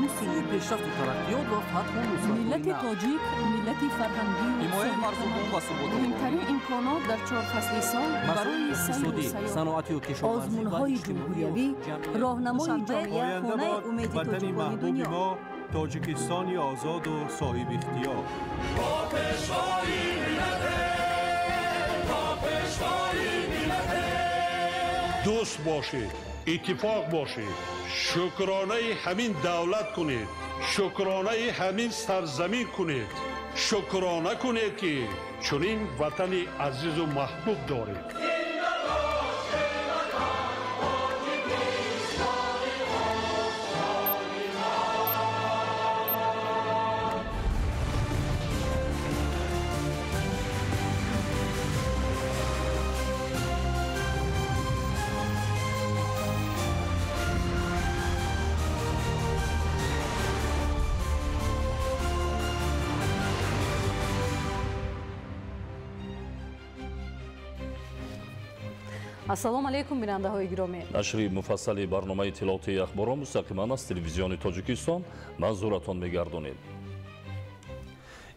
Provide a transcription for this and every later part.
Номуси Пешрафту тараққиёт ва фатҳу нусратҳои Миллати нав. тоҷик, миллати фарҳангию Ҳимояи марзубум ва суботи Муҳимтарин имконот дар чор фасли сол Масоили барои сайру иқтисодӣ, сайёҳат. саноатию кишоварзӣ ва Озмунҳои иҷтимоию ҷумҳуриявӣ, ҷамъиятӣ. роҳнамои Душанбе, ҷомеа, Оянда хонаи бод умеди ватани тоҷикони маҳбуби дунё. мо, Тоҷикистони озоду соҳибихтиёр. Дӯст бошед, иттифоқ бошед, шукронаи ҳамин давлат кунед, шукронаи ҳамин сарзамин кунед, шукрона кунед, ки чунин ватани азизу маҳбуб доред. Ассалому алайкум, бинандаҳои гиромӣ. Нашри муфассали барномаи иттилоотии ахборро мустақиман аз телевизиони Тоҷикистон манзуратон мегардонем.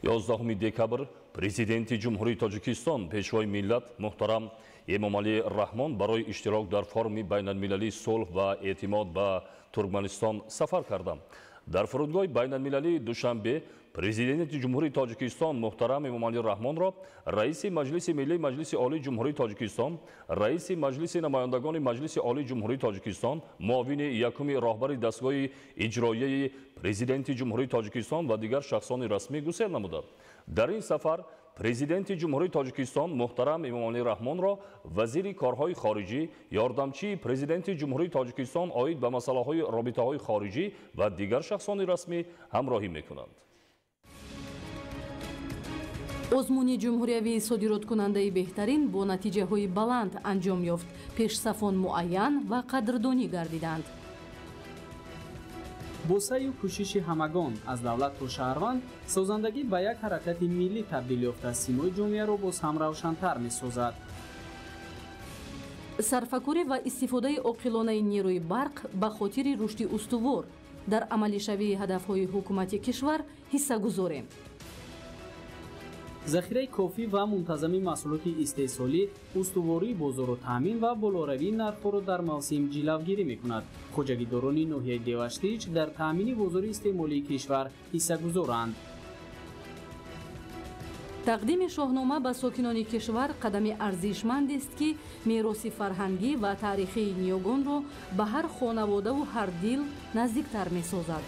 11 декабр Президенти Ҷумҳурии Тоҷикистон, Пешвои миллат муҳтарам Эмомалӣ Раҳмон барои иштирок дар форуми байналмилалии сулҳ ва эътимод ба Туркманистон сафар кардам. Дар фурудгоҳи байналмилалии Душанбе Президенти Ҷумҳурии Тоҷикистон муҳтарам Эмомалӣ Раҳмонро Раиси Маҷлиси Миллии Маҷлиси Олии Ҷумҳурии Тоҷикистон, Раиси Маҷлиси Намояндагони Маҷлиси Олии Ҷумҳурии Тоҷикистон, муовини якуми роҳбари дастгоҳи иҷроияи Президенти Ҷумҳурии Тоҷикистон ва дигар шахсони расмӣ гусел намуданд. Дар ин сафар Президенти Ҷумҳурии Тоҷикистон муҳтарам Эмомалӣ Раҳмонро вазири корҳои хориҷӣ, ёрдамчии Президенти Ҷумҳурии Тоҷикистон оид ба масъалаҳои робитаҳои хориҷӣ ва дигар шахсони расмӣ ҳамроҳӣ мекунанд. Озмуни ҷумҳуриявии содироткунандаи беҳтарин бо натиҷаҳои баланд анҷом ёфт. Пешсафон муайян ва қадрдонӣ гардиданд. Бо саъю кӯшиши ҳамагон, аз давлат то шаҳрванд, созандагӣ ба як ҳаракати миллӣ табдил ёфта, симои ҷомеаро боз ҳам равшантар месозад. Сарфакорӣ ва истифодаи оқилонаи нерӯи барқ ба хотири рушди устувор дар амалишавии ҳадафҳои ҳукумати кишвар ҳисса гузорем. Захираи кофӣ ва мунтазами маҳсулоти истеҳсолӣ устувории бозорро таъмин ва болоравии нархҳоро дар мавсим ҷилавгирӣ мекунад. Хоҷагидорони ноҳияи Деваштич дар таъмини бозори истеъмолии кишвар ҳиссагузоранд. Тақдими Шоҳнома ба сокинони кишвар қадами арзишмандест, ки мероси фарҳангӣ ва таърихии ниёгонро ба ҳар хонаводаву ҳар дил наздиктар месозад.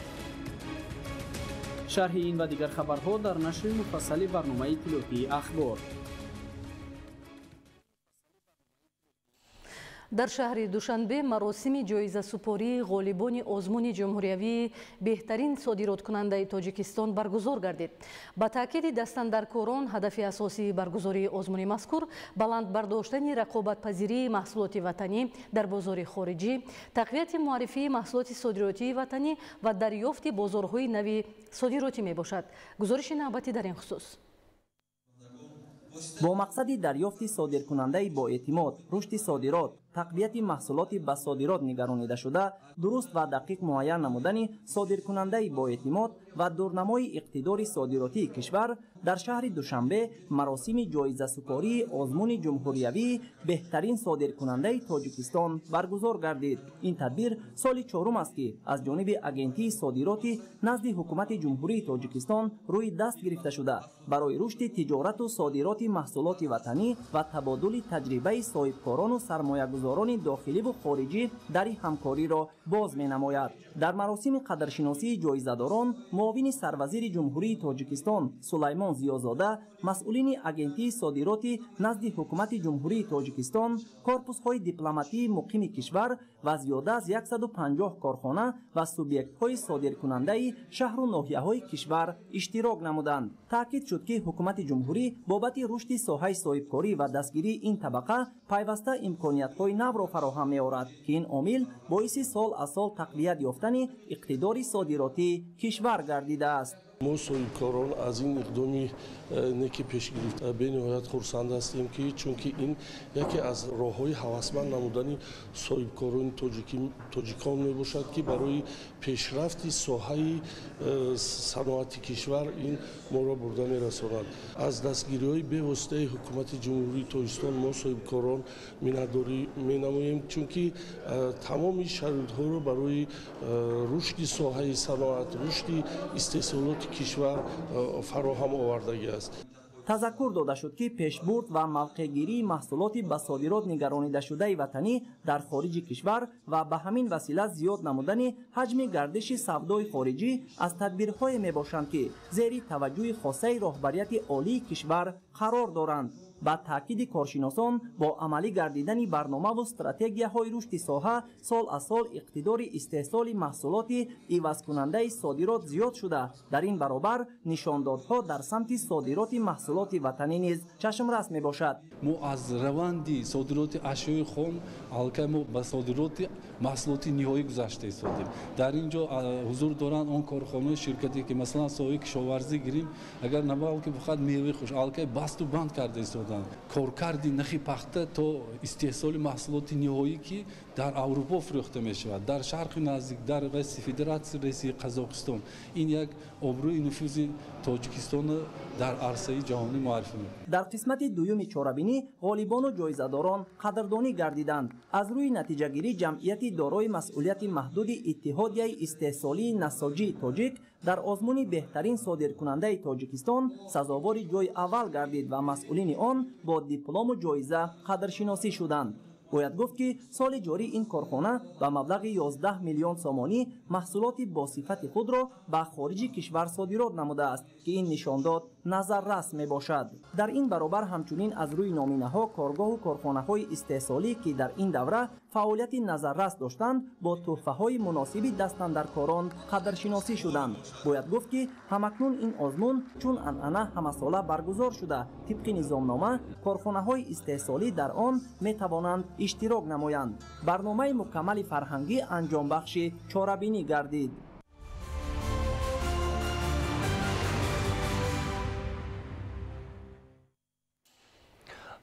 Шарҳи ин ва дигар хабарҳо дар нашри муфассали барномаи иттилоотии ахбор. Дар шаҳри Душанбе маросими ҷоизасупории ғолибони озмуни ҷумҳуриявии беҳтарин содироткунандаи Тоҷикистон баргузор гардид. Ба таъкиди дастандаркорон, ҳадафи асосии баргузории озмуни мазкур баланд бардоштани рақобатпазирии маҳсулоти ватанӣ дар бозори хориҷӣ, тақвияти муаррифии маҳсулоти содиротии ватанӣ ва дарёфти бозорҳои нави содиротӣ мебошад. Гузориши навбатӣ дар ин хусус. Бо мақсади дарёфти содиркунандаи боэътимод, рушди содирот, тақвияти маҳсулоти ба содирот нигаронидашуда, дуруст ва дақиқ муайян намудани содиркунандаи боэътимод ва дурнамои иқтидори содиротии кишвар дар шаҳри Душанбе маросими ҷоизасупории озмуни ҷумҳуриявии беҳтарин содиркунандаи Тоҷикистон баргузор гардид. Ин тадбир соли чорум аст, ки аз ҷониби Агентии содироти назди Ҳукумати Ҷумҳурии Тоҷикистон рӯи даст гирифта шуда, барои рушди тиҷорату содироти маҳсулоти ватанӣ ва табодули таҷрибаи соҳибкорону сармоягузорони дохиливу хориҷӣ дари ҳамкориро боз менамояд. Дар маросими қадршиносии ҷоизадорон муовини сарвазири Ҷумҳурии Тоҷикистон Сулаймон Зиёзода, масъулини Агентии содироти назди Ҳукумати Ҷумҳурии Тоҷикистон, корпусҳои дипломатии муқими кишвар ва зиёда аз 150 корхона ва субъектҳои содиркунандаи шаҳру ноҳияҳои кишвар иштирок намуданд. Таъкид шуд, ки ҳукумати ҷумҳурӣ бобати рушди соҳаи соҳибкорӣ ва дастгирии ин табақа пайваста имкониятҳои навро фароҳам меорад, ки ин омил боиси сол аз сол тақвият ёфтани иқтидори содиротии кишвар гардидааст. Мо соҳибкорон аз ин иқдоми неки пеш гирифта бениҳоят хурсанд ҳастем, ки чунки ин яке аз роҳҳои ҳавасманд намудани соҳибкорони тоҷикон мебошад, ки барои пешрафти соҳаи саноати кишвар ин моро бурда мерасонад. Аз дастгириҳои бевоситаи ҳукумати Ҷумҳурии Тоҷикистон мо соҳибкорон миннатдорӣ менамоем, чунки тамоми шароитҳоро барои рушди соҳаи саноат, рушди истеҳсолоти кишвар фароҳам овардагиаст. Тазаккур дода шуд, ки пешбурд ва мавқеъгирии маҳсулоти ба содирот нигаронидашудаи ватанӣ дар хориҷи кишвар ва ба ҳамин васила зиёд намудани ҳаҷми гардиши савдои хориҷӣ аз тадбирҳое мебошанд, ки зери таваҷҷӯҳи хосаи роҳбарияти олии кишвар қарор доранд. Ба таъкиди коршиносон, бо амалӣ гардидани барномаву стратегияҳои рушди соҳа сол аз сол иқтидори истеҳсоли маҳсулоти ивазкунандаи содирот зиёд шуда, дар ин баробар нишондодҳо дар самти содироти маҳсулоти ватанӣ низ чашмрас мебошад. Мо аз раванди содироти ашёи хом аллакай мо ба содироти маҳсулоти ниҳоӣ гузашта истодем. Дар ин ҷо ҳузур доранд он корхонаи ширкате, ки масалан соҳаи кишоварзӣ гирим, агар на балки фақат меваи хуш аллакай басту банд карда истоданд. Коркарди нахи пахта то истеҳсоли маҳсулоти ниҳоӣ, ки дар Аврупо фурӯхта мешавад, дар Шарқи Наздик, дар Федератсияи Россия, Қазоқистон. Ин як обрӯи нуфузи Тоҷикистонро дар арсаи ҷаҳонӣ муаррифӣ мекунад. Дар қисмати дуюми чорабинӣ ғолибону ҷоизадорон қадрдонӣ гардиданд. Аз рӯи натиҷагирӣ ҷамъияти дорои масъулияти маҳдуди Иттиҳодияи истеҳсолии насоҷии тоҷик дар озмуни беҳтарин содиркунандаи Тоҷикистон сазовори ҷои аввал гардид ва масъулини он бо диплому ҷоиза қадршиносӣ шуданд. Бояд гуфт, ки соли ҷорӣ ин корхона ба маблағи 11 миллион сомонӣ маҳсулоти бо сифати худро ба хориҷи кишвар содирот намудааст, ки ин нишондод назаррас мебошад. Дар ин баробар ҳамчунин аз рӯи номинаҳо коргоҳу корхонаҳои истеҳсолӣ, ки дар ин давра фаъолияти назаррас доштанд, бо тӯҳфаҳои муносиби дастандаркорон қадршиносӣ шуданд. Бояд гуфт, ки ҳамакнун ин озмун чун анъана ҳамасола баргузор шуда, тибқи низомнома корхонаҳои истеҳсолӣ дар он метавонанд иштирок намоянд. Барномаи мукаммали фарҳангӣ анҷомбахши чорабинӣ гардид.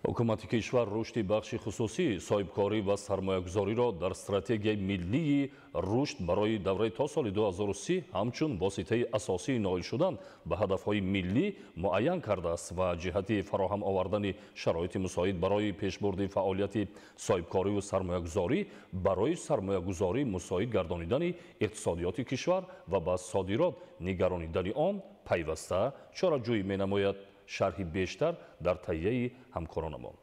Ҳукумати кишвар рушди бахши хусусӣ, соҳибкорӣ ва сармоягузориро дар стратегияи миллии рушд барои давраи то соли 2030 ҳамчун воситаи асосии ноил шудан ба ҳадафҳои миллӣ муайян кардааст ва ҷиҳати фароҳам овардани шароити мусоид барои пешбурди фаъолияти соҳибкориву сармоягузорӣ барои сармоягузорӣ мусоид гардонидани иқтисодиёти кишвар ва ба содирот нигаронидани он пайваста чораҷӯӣ менамояд. Шарҳи бештар дар таҳияи ҳамкоронамон.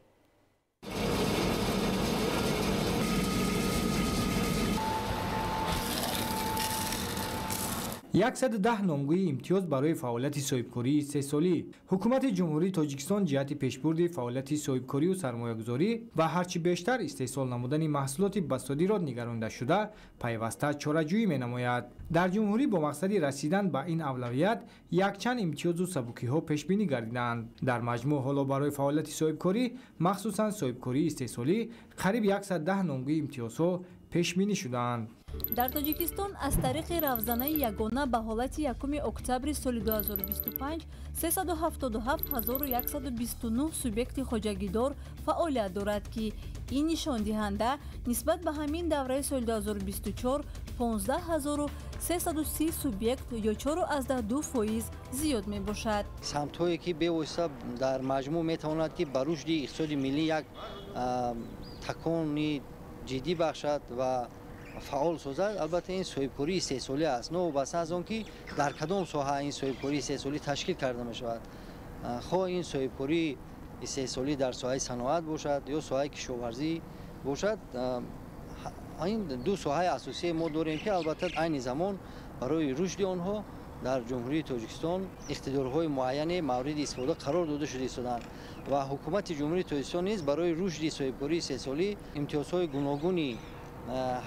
110 номгӯи имтиёз барои фаъолияти соҳибкории истеҳсолӣ. Ҳукумати Ҷумҳурии Тоҷикистон ҷиҳати пешбурди фаъолияти соҳибкорию сармоягузорӣ ва ҳарчи бештар истеҳсол намудани маҳсулоти ба содирот нигарондашуда пайваста чораҷӯӣ менамояд. Дар ҷумҳурӣ бо мақсади расидан ба ин авлавият якчанд имтиёзу сабукиҳо пешбинӣ гардиданд. Дар маҷмӯъ ҳоло барои фаъолияти соҳибкорӣ, махсусан соҳибкории истеҳсолӣ, қариб 110 номгӯи имтиёзҳо пешбинӣ шудаанд. Дар Тоҷикистон аз тариқи равзанаи ягона ба ҳолати 1 октябри соли 2025 377129 субъекти хоҷагидор фаъолият дорад, ки ин нишондиҳанда нисбат ба ҳамин давраи соли 2024 15330 субъект ё 4,2% зиёд мебошад. Самтҳое ки бевосита дар маҷмӯъ метавонад, ки ба рушди иқтисоди миллӣ як такони ҷиддӣ бахшад ва фаъол созад, албатта ин соҳибкории истеҳсолӣ аст. Новобаста аз он ки дар кадом соҳа ин соҳибкории истеҳсолӣ ташкил карда мешавад, хоҳ ин соҳибкории истеҳсолӣ дар соҳаи саноат бошад ё соҳаи кишоварзӣ бошад, ин ду соҳаи асосие мо дорем, ки албатта айни замон барои рушди онҳо дар Ҷумҳурии Тоҷикистон иқтидорҳои муайяне мавриди истифода қарор дода шуда истоданд ва ҳукумати Ҷумҳурии Тоҷикистон низ барои рушди соҳибкории истеҳсолӣ имтиёзҳои гуногуни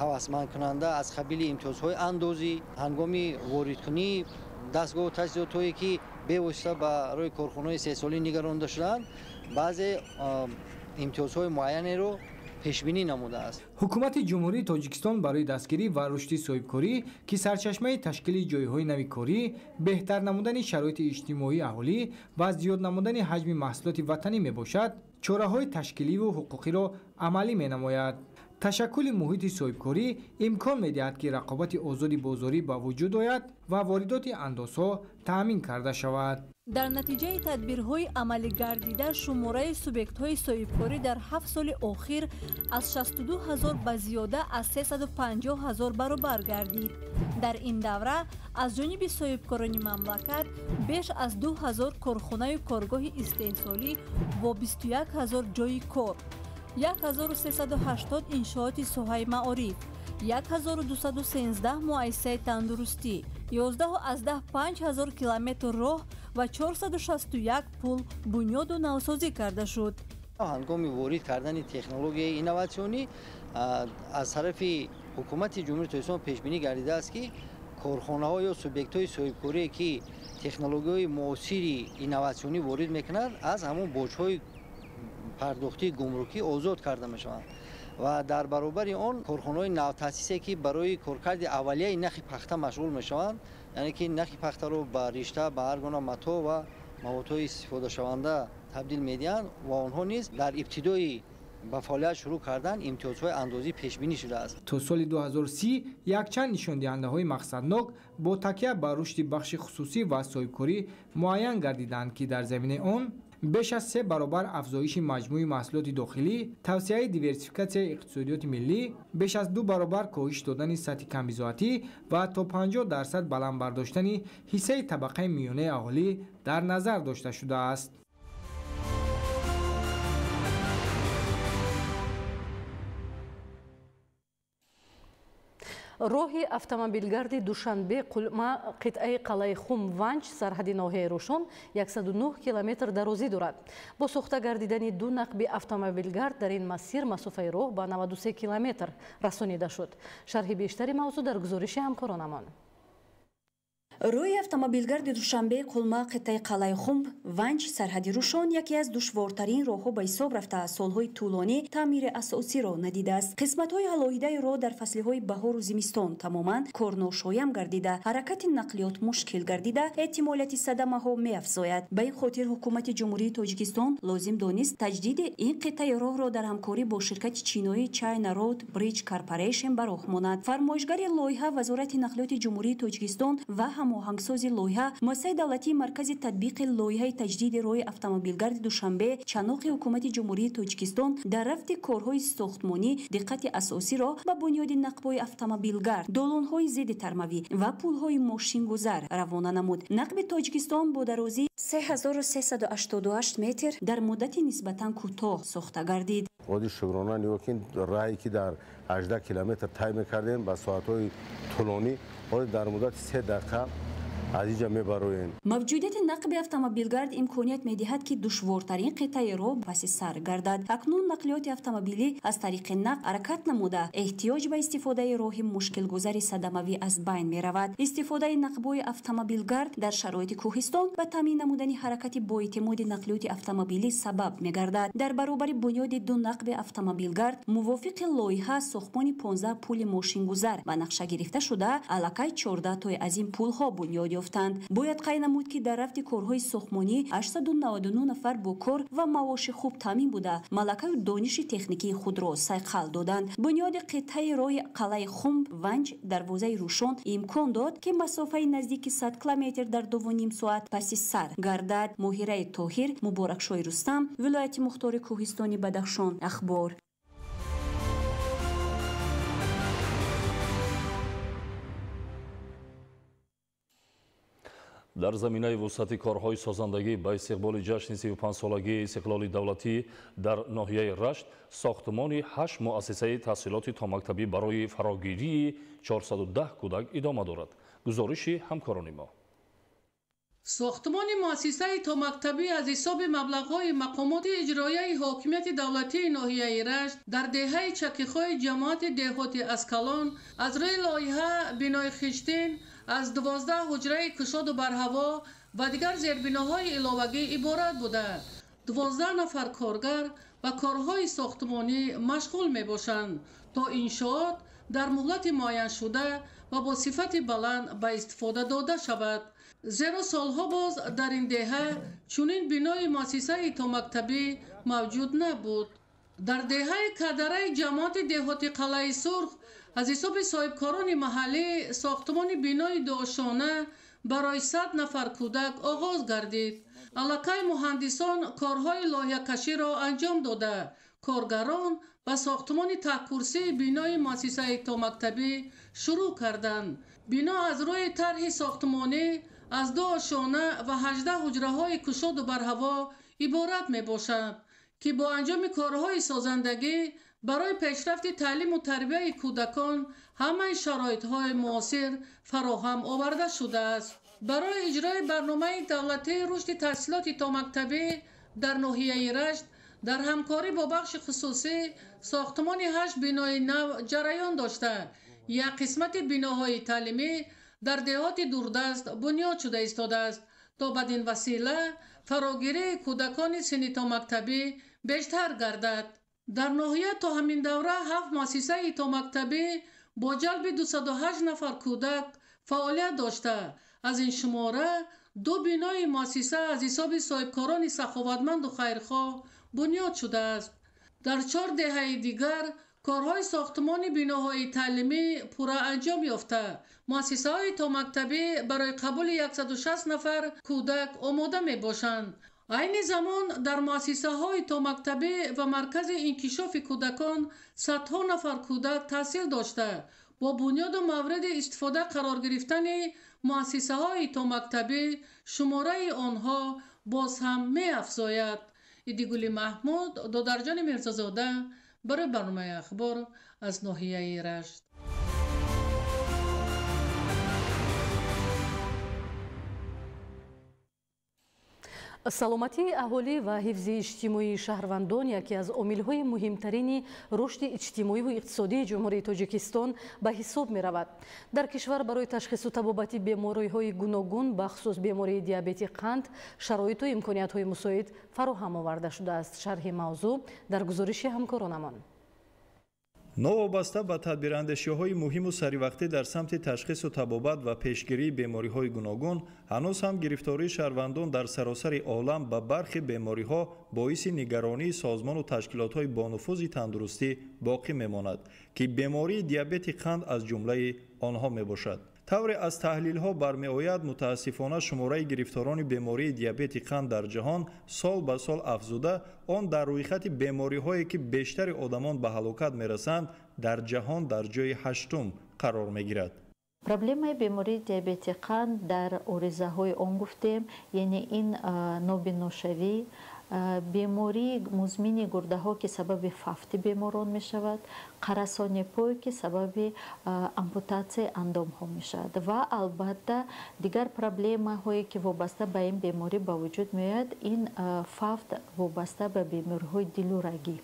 ҳавасмандкунанда аз қабили имтиёзҳои андозӣ ҳангоми воридкунии дастгоҳу таҷҳизотҳое, ки бевосита барои корхонаҳои истеҳсолӣ нигаронда шудаанд, баъзе имтиёзҳои муайянеро пешбинӣ намудааст. Ҳукумати Ҷумҳурии Тоҷикистон барои дастгирӣ ва рушди соҳибкорӣ, ки сарчашмаи ташкили ҷойҳои нави корӣ, беҳтар намудани шароити иҷтимоии аҳолӣ ва зиёд намудани ҳаҷми маҳсулоти ватанӣ мебошад, чораҳои ташкиливу ҳуқуқиро амалӣ менамояд. Ташаккули муҳити соҳибкорӣ имкон медиҳад, ки рақобати озоди бозорӣ ба вуҷуд ояд ва воридоти андозҳо таъмин карда шавад. Дар натиҷаи тадбирҳои амалигардида шумораи субъектҳои соҳибкорӣ дар 7 соли охир аз 62 ҳазор ба зиёда аз 350 ҳазор баробар гардид. Дар ин давра аз ҷониби соҳибкорони мамлакат беш аз 2 ҳазор корхонаю коргоҳи истеҳсолӣ бо 21 ҳазор ҷойи кор, 1380 иншооти соҳаи маориф, 1213 муассисаи тандурустӣ, 11,5 ҳазор километр роҳ ва 461 пул бунёду навсозӣ карда шуд. Ҳангоми ворид кардани технологияи инноватсионӣ аз тарафи ҳукумати Ҷумҳурии Тоҷикистон пешбинӣ гардидааст, ки корхонаҳо ё субъектҳои соҳибкорие, ки технологияҳои муосири инноватсионӣ ворид мекунанд, аз ҳамон боҷҳои пардохтии гумрукӣ озод карда мешаванд ва дар баробари он корхонаҳои навтаъсисе, ки барои коркарди аввалияи нахи пахта машғул мешаванд, яъне ки нахи пахтаро ба ришта, ба ҳар гуна матоъ ва маводҳои истифодашаванда табдил медиҳанд ва онҳо низ дар ибтидои ба фаъолият шурӯъ кардан имтиёзҳои андозӣ пешбинӣ шудааст. То соли 2030 якчанд нишондиҳандаҳои мақсаднок бо такя ба рушди бахши хусусӣ ва соҳибкорӣ муайян гардиданд, ки дар заминаи он беш аз 3 баробар афзоиши маҷмӯи маҳсулоти дохилӣ, тавсеаи диверсификатсияи иқтисодиёти миллӣ, беш аз 2 баробар коҳиш додани сатҳи камбизоатӣ ва то 50% баланд бардоштани ҳиссаи табақаи миёнаи аҳолӣ дар назар дошта шудааст. Роҳи автомобилгарди Душанбе Қулма қитъаи қалъаи Хум Ванҷ сарҳади ноҳияи Рӯшон 109 километр дарозӣ дорад. Бо сохта гардидани ду нақби автомобилгард дар ин масир масофаи роҳ ба 93 километр расонида шуд. Шарҳи бештари мавзӯъ дар гузориши ҳамкоронамон. Роҳи автомобилгарди Душанбе Қулма қитъаи қалъаи Хумб Ванҷ сарҳади Рӯшон яке аз душвортарин роҳҳо ба ҳисоб рафта, солҳои тӯлонӣ таъмири асосиро надидааст. Қисматҳои алоҳидаи роҳ дар фаслиҳои баҳору зимистон тамоман корношоям гардида, ҳаракати нақлиёт мушкил гардида, эҳтимолияти садамаҳо меафзояд. Ба ин хотир ҳукумати Ҷумҳурии Тоҷикистон лозим донист таҷдиди ин қитъаи роҳро дар ҳамкорӣ бо ширкати чиноӣ China Road Bridge Corporation ба роҳ монад. Фармоишгари лоиҳа Вазорати нақлиёти Ҷумҳурии Тоҷикистон ва ҳамоҳангсози лоиҳа муассисаи давлатии маркази татбиқи лоиҳаи таҷдиди роҳи автомобилгарди Душанбе чаноқи ҳукумати Ҷумҳурии Тоҷикистон дар рафти корҳои сохтмонӣ диққати асосиро ба бунёди нақбҳои автомобилгард, долонҳои зидди тармавӣ ва пулҳои мошингузар равона намуд. Нақби Тоҷикистон бо дарозии 3388 метр дар муддати нисбатан кӯтоҳ сохта гардид. Оди шукрона нигоҳ кин, раҳе ки дар 18 километр тай мекардем ба соатҳои тӯлонӣ, ҳоло дар муддати 3 дақиқа аз инҷа мебароем. Мавҷудияти нақби автомобилгард имконият медиҳад, ки душвортарин қитъаи роҳ паси сар гардад. Акнун нақлиёти автомобилӣ аз тариқи нақб ҳаракат намуда, эҳтиёҷ ба истифодаи роҳи мушкилгузари садамавӣ аз байн меравад. Истифодаи нақбҳои автомобилгард дар шароити кӯҳистон ба таъмин намудани ҳаракати боэътимоди нақлиёти автомобилӣ сабаб мегардад. Дар баробари бунёди ду нақби автомобилгард мувофиқи лоиҳа сохтмони 15 пули мошингузар ба нақша гирифта шуда, аллакай 14 тои аз ин пулҳо бунёд ёфтанд. Бояд қайд намуд, ки дар рафти корҳои сохтмонӣ 899 нафар бо кор ва маоши хуб таъмин буда, малакаю дониши техникии худро сайқал доданд. Бунёди қитъаи роҳи қалъаи Хумб Ванҷ дарвозаи Рӯшон имкон дод, ки масофаи наздики 100 километр дар 2,5 соат паси сар гардад. Моҳираи Тоҳир, Муборакшоҳи Рустам, вилояти мухтори кӯҳистони Бадахшон, Ахбор. Дар заминаи вусъати корҳои созандагӣ ба истиқболи ҷашни 35-солагии истиқлоли давлатӣ дар ноҳияи Рашт сохтмони 8 муассисаи таҳсилоти томактабӣ барои фарогирии 410 кӯдак идома дорад. Гузориши ҳамкорони мо. Сохтмони муассисаи томактабӣ аз ҳисоби маблағҳои мақомоти иҷроияи ҳокимияти давлатии ноҳияи Рашт дар деҳаи Чакихои ҷамоати деҳоти Аскалон аз рӯи лоиҳа бинои хиштин аз 12 ҳуҷраи кушоду барҳаво ва дигар зербиноҳои иловагӣ иборат буда, 12 нафар коргар ба корҳои сохтмонӣ машғул мебошанд, то иншоот дар муҳлати муайяншуда ва бо сифати баланд ба истифода дода шавад. Зеро солҳо боз дар ин деҳа чунин бинои муассисаи томактабӣ мавҷуд набуд. Дар деҳаи Кадараи ҷамоати деҳоти Қалъаи Сурх аз ҳисоби соҳибкорони маҳаллӣ сохтмони бинои дуошона барои 100 нафар кӯдак оғоз гардид. Аллакай муҳандисон корҳои лоиҳакаширо анҷом дода, коргарон ба сохтмони таҳкурсии бинои муассисаи томактабӣ шурӯъ карданд. Бино аз рӯи тарҳи сохтмонӣ аз 2 ошона ва 18 ҳуҷраҳои кушоду барҳаво иборат мебошад, ки бо анҷоми корҳои созандагӣ барои пешрафти таълиму тарбияи кӯдакон ҳамаи шароитҳои муосир фароҳам оварда шудааст. Барои иҷрои барномаи давлатии рушди таҳсилоти томактабӣ дар ноҳияи Рашт дар ҳамкорӣ бо бахши хусусӣ сохтмони 8 бинои нав ҷараён дошта, як қисмати биноҳои таълимӣ дар деҳоти дурдаст бунёд шуда истодааст, то бадин васила фарогирии кӯдакони синни томактабӣ бештар гардад. Дар ноҳия то ҳамин давра 7 муассисаи томактабӣ бо ҷалби 208 нафар кӯдак фаъолият дошта, аз ин шумора 2 бинои муассиса аз ҳисоби соҳибкорони саховатманду хайрхоҳ бунёд шудааст. Дар 4 деҳаи дигар корҳои сохтмони биноҳои таълимӣ пурра анҷом ёфта, муассисаҳои томактабӣ барои қабули 160 нафар кӯдак омода мебошанд. Айни замон дар муассисаҳои томактабӣ ва маркази инкишофи кӯдакон садҳо нафар кӯдак таҳсил дошта, бо бунёду мавриди истифода қарор гирифтани муассисаҳои томактабӣ шумораи онҳо боз ҳам меафзояд. Идигули Маҳмуд, Додарҷони Мирзозода барои барномаи ахбор аз ноҳияи Рашт. Саломатии аҳолӣ ва ҳифзи иҷтимоии шаҳрвандон яке аз омилҳои муҳимтарини рушди иҷтимоиву иқтисодии Ҷумҳурии Тоҷикистон ба ҳисоб меравад. Дар кишвар барои ташхису табобати бемориҳои гуногун, бахусус бемории диабети қанд, шароиту имкониятҳои мусоид фароҳам оварда шудааст. Шарҳи мавзӯъ дар гузориши ҳамкоронамон. Новобаста ба тадбирандешиҳои муҳиму саривақтӣ дар самти ташхису табобат ва пешгирии бемориҳои гуногун, ҳанӯз ҳам гирифтории шаҳрвандон дар саросари олам ба бархи бемориҳо боиси нигаронии созмону ташкилотҳои бонуфузи тандурустӣ боқӣ мемонад, ки бемории диабети қанд аз ҷумлаи онҳо мебошад. Тавре аз таҳлилҳо бармеояд, мутаассифона шумораи гирифторони бемории диабети қанд дар ҷаҳон сол ба сол афзуда, он дар рӯйхати бемориҳое ки бештари одамон ба ҳалокат мерасанд, дар ҷаҳон дар ҷои 8-ум қарор мегирад. Проблемаи бемории диабети қанд дар оризаҳои он гуфтем, яъне ин нобиношавӣ, бемории музмини гурдаҳо, ки сабаби фавти беморон мешавад, қарасони пой, ки сабаби ампутатсияи андомҳо мешавад ва албатта дигар проблемаҳое, ки вобаста ба ин беморӣ ба вуҷуд меояд, ин фавт вобаста ба бемориҳои дилу рагӣ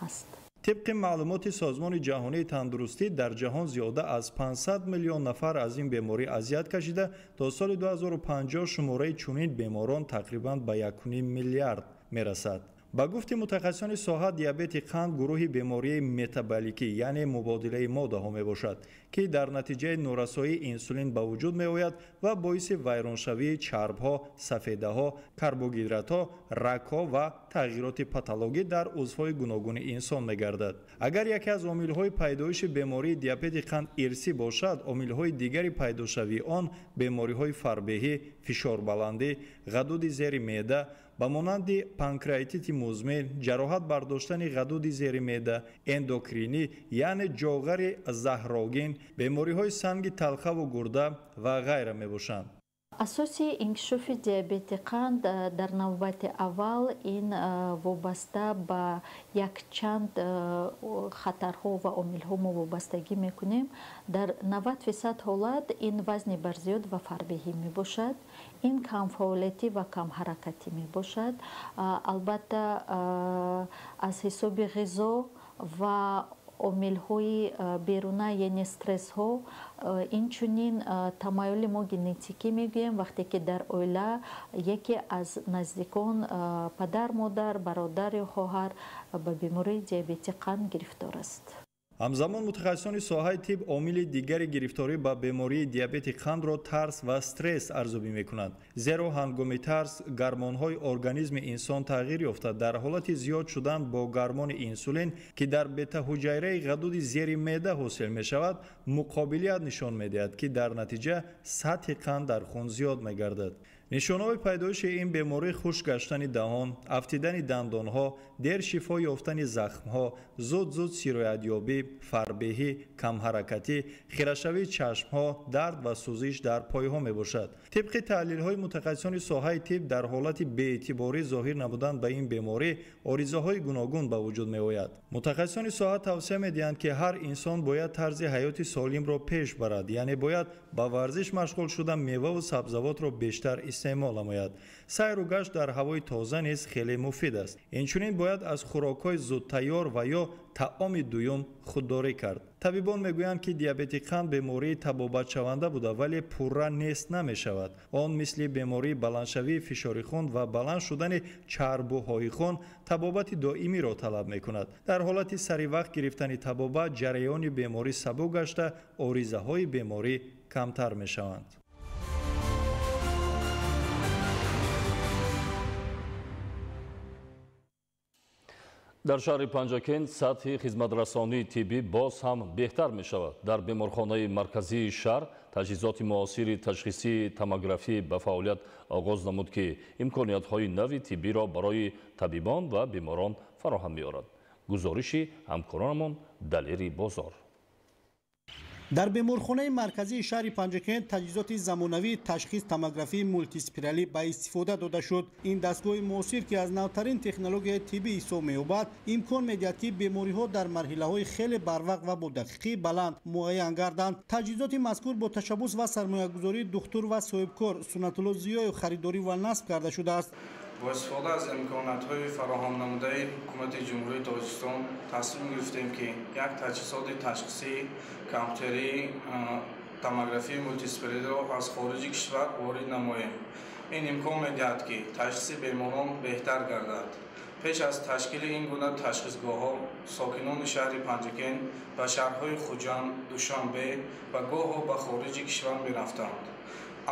ҳаст. Тибқи маълумоти Созмони ҷаҳонии тандурустӣ, дар ҷаҳон зиёда аз 500 миллион нафар аз ин беморӣ азият кашида, то соли 2050 шумораи чунин беморон тақрибан ба 1,5 миллиард мерасад. Ба гуфти мутахассисони соҳа, диабети қанд гурӯҳи бемории метаболикӣ, яъне мубодилаи моддаҳо мебошад, ки дар натиҷаи норасоии инсулин ба вуҷуд меояд ва боиси вайроншавии чарбҳо, сафедаҳо, карбогидратҳо, рагҳо ва тағйироти патологӣ дар узвҳои гуногуни инсон мегардад. Агар яке аз омилҳои пайдоиши бемории диабети қанд ирсӣ бошад, омилҳои дигари пайдошавии он бемориҳои фарбеҳӣ, фишорбаландӣ, ғадуди зери меъда, ба монанди панкреатити музмин, ҷароҳат бардоштани ғадуди зери меъда, эндокринӣ, яъне ҷоғари заҳрогин, бемориҳои санги талхаву гурда ва ғайра мебошанд. Асоси инкишофи диабети қанд дар навбати аввал ин вобаста ба якчанд хатарҳо ва омилҳо мо вобастагӣ мекунем. Дар 90% ҳолат ин вазни барзиёд ва фарбеҳӣ мебошад, ин камфаъолиятӣ ва камҳаракатӣ мебошад. Албатта, аз ҳисоби ғизо ва Омилҳои беруна, яъне стрессҳо, инчунин тамаюли мо генетикӣ мегӯем, вақте ки дар оила яке аз наздикон, падар, модар, бародар ё хоҳар ба бемории диабети қанд гирифтор аст. Ҳамзамон мутахассисони соҳаи тиб омили дигари гирифторӣ ба бемории диабети қандро тарс ва стресс арзёбӣ мекунанд. Зеро ҳангоми тарс гармонҳои организми инсон тағйир ёфта, дар ҳолати зиёд шудан бо гармони инсулин, ки дар бетаҳуҷайраи ғадуди зери меъда ҳосил мешавад, муқобилият нишон медиҳад, ки дар натиҷа сатҳи қанд дар хун зиёд мегардад. Нишонаҳои пайдоиши ин беморӣ хушк гаштани даҳон, афтидани дандонҳо, дер шифо ёфтани захмҳо, зуд-зуд сироятёбӣ, фарбеҳӣ, камҳаракатӣ, хирашавии чашмҳо, дард ва сӯзиш дар пойҳо мебошад. Тибқи таҳлилҳои мутахассисони соҳаи тиб, дар ҳолати беэътиборӣ зоҳир намудан ба ин беморӣ оризаҳои гуногун ба вуҷуд меояд. Мутахассисони соҳа тавсия медиҳанд, ки ҳар инсон бояд тарзи ҳаёти солимро пеш барад, яъне бояд ба варзиш машғул шуда меваву сабзавотро бештар истеъмол намояд. Сайру гашт дар ҳавои тоза низ хеле муфид аст. Инчунин бояд аз хӯрокҳои зудтайёр ва ё таоми дуюм худдорӣ кард. Табибон мегӯянд, ки диабети қанд бемории табобатшаванда буда, вале пурра нест намешавад. Он мисли бемории баландшавии фишори хун ва баланд шудани чарбуҳои хун табобати доимиро талаб мекунад. Дар ҳолати саривақт гирифтани табобат ҷараёни беморӣ сабук гашта, оризаҳои беморӣ камтар мешаванд. Дар шаҳри Панҷакент сатҳи хизматрасонии тиббӣ боз ҳам беҳтар мешавад. Дар беморхонаи марказии шаҳр таҷҳизоти муосири ташхисии томографӣ ба фаъолият оғоз намуд, ки имкониятҳои нави тиббиро барои табибон ва беморон фароҳам меорад. Гузориши ҳамкоронамон Далери Бозор. Дар беморхонаи марказии шаҳри Панҷакент таҷҳизоти замонавии ташхис томографии мултиспиралӣ ба истифода дода шуд. Ин дастгоҳи муосир, ки аз навтарин технологияи тиббӣ ҳисоб меёбад, имкон медиҳад, ки бемориҳо дар марҳилаҳои хеле барвақт ва бо дақиқии баланд муайян гарданд. Таҷҳизоти мазкур бо ташаббус ва сармоягузории духтур ва соҳибкор Суннатулло Зиёев харидорӣ ва насб карда шудааст. Бо истифода аз имкониятҳои фароҳам намудаи ҳукумати Ҷумҳурии Тоҷикистон тасмим гирифтем, ки як таҷҳизоти ташхисии компютерии томографии мултиспиралиро аз хориҷи кишвар ворид намоем. Ин имкон медиҳад, ки ташхиси беморон беҳтар гардад. Пеш аз ташкили ин гуна ташхисгоҳҳо сокинони шаҳри Панҷакент ба шаҳрҳои Хуҷанд, Душанбе ва гоҳо ба хориҷи кишвар мерафтанд.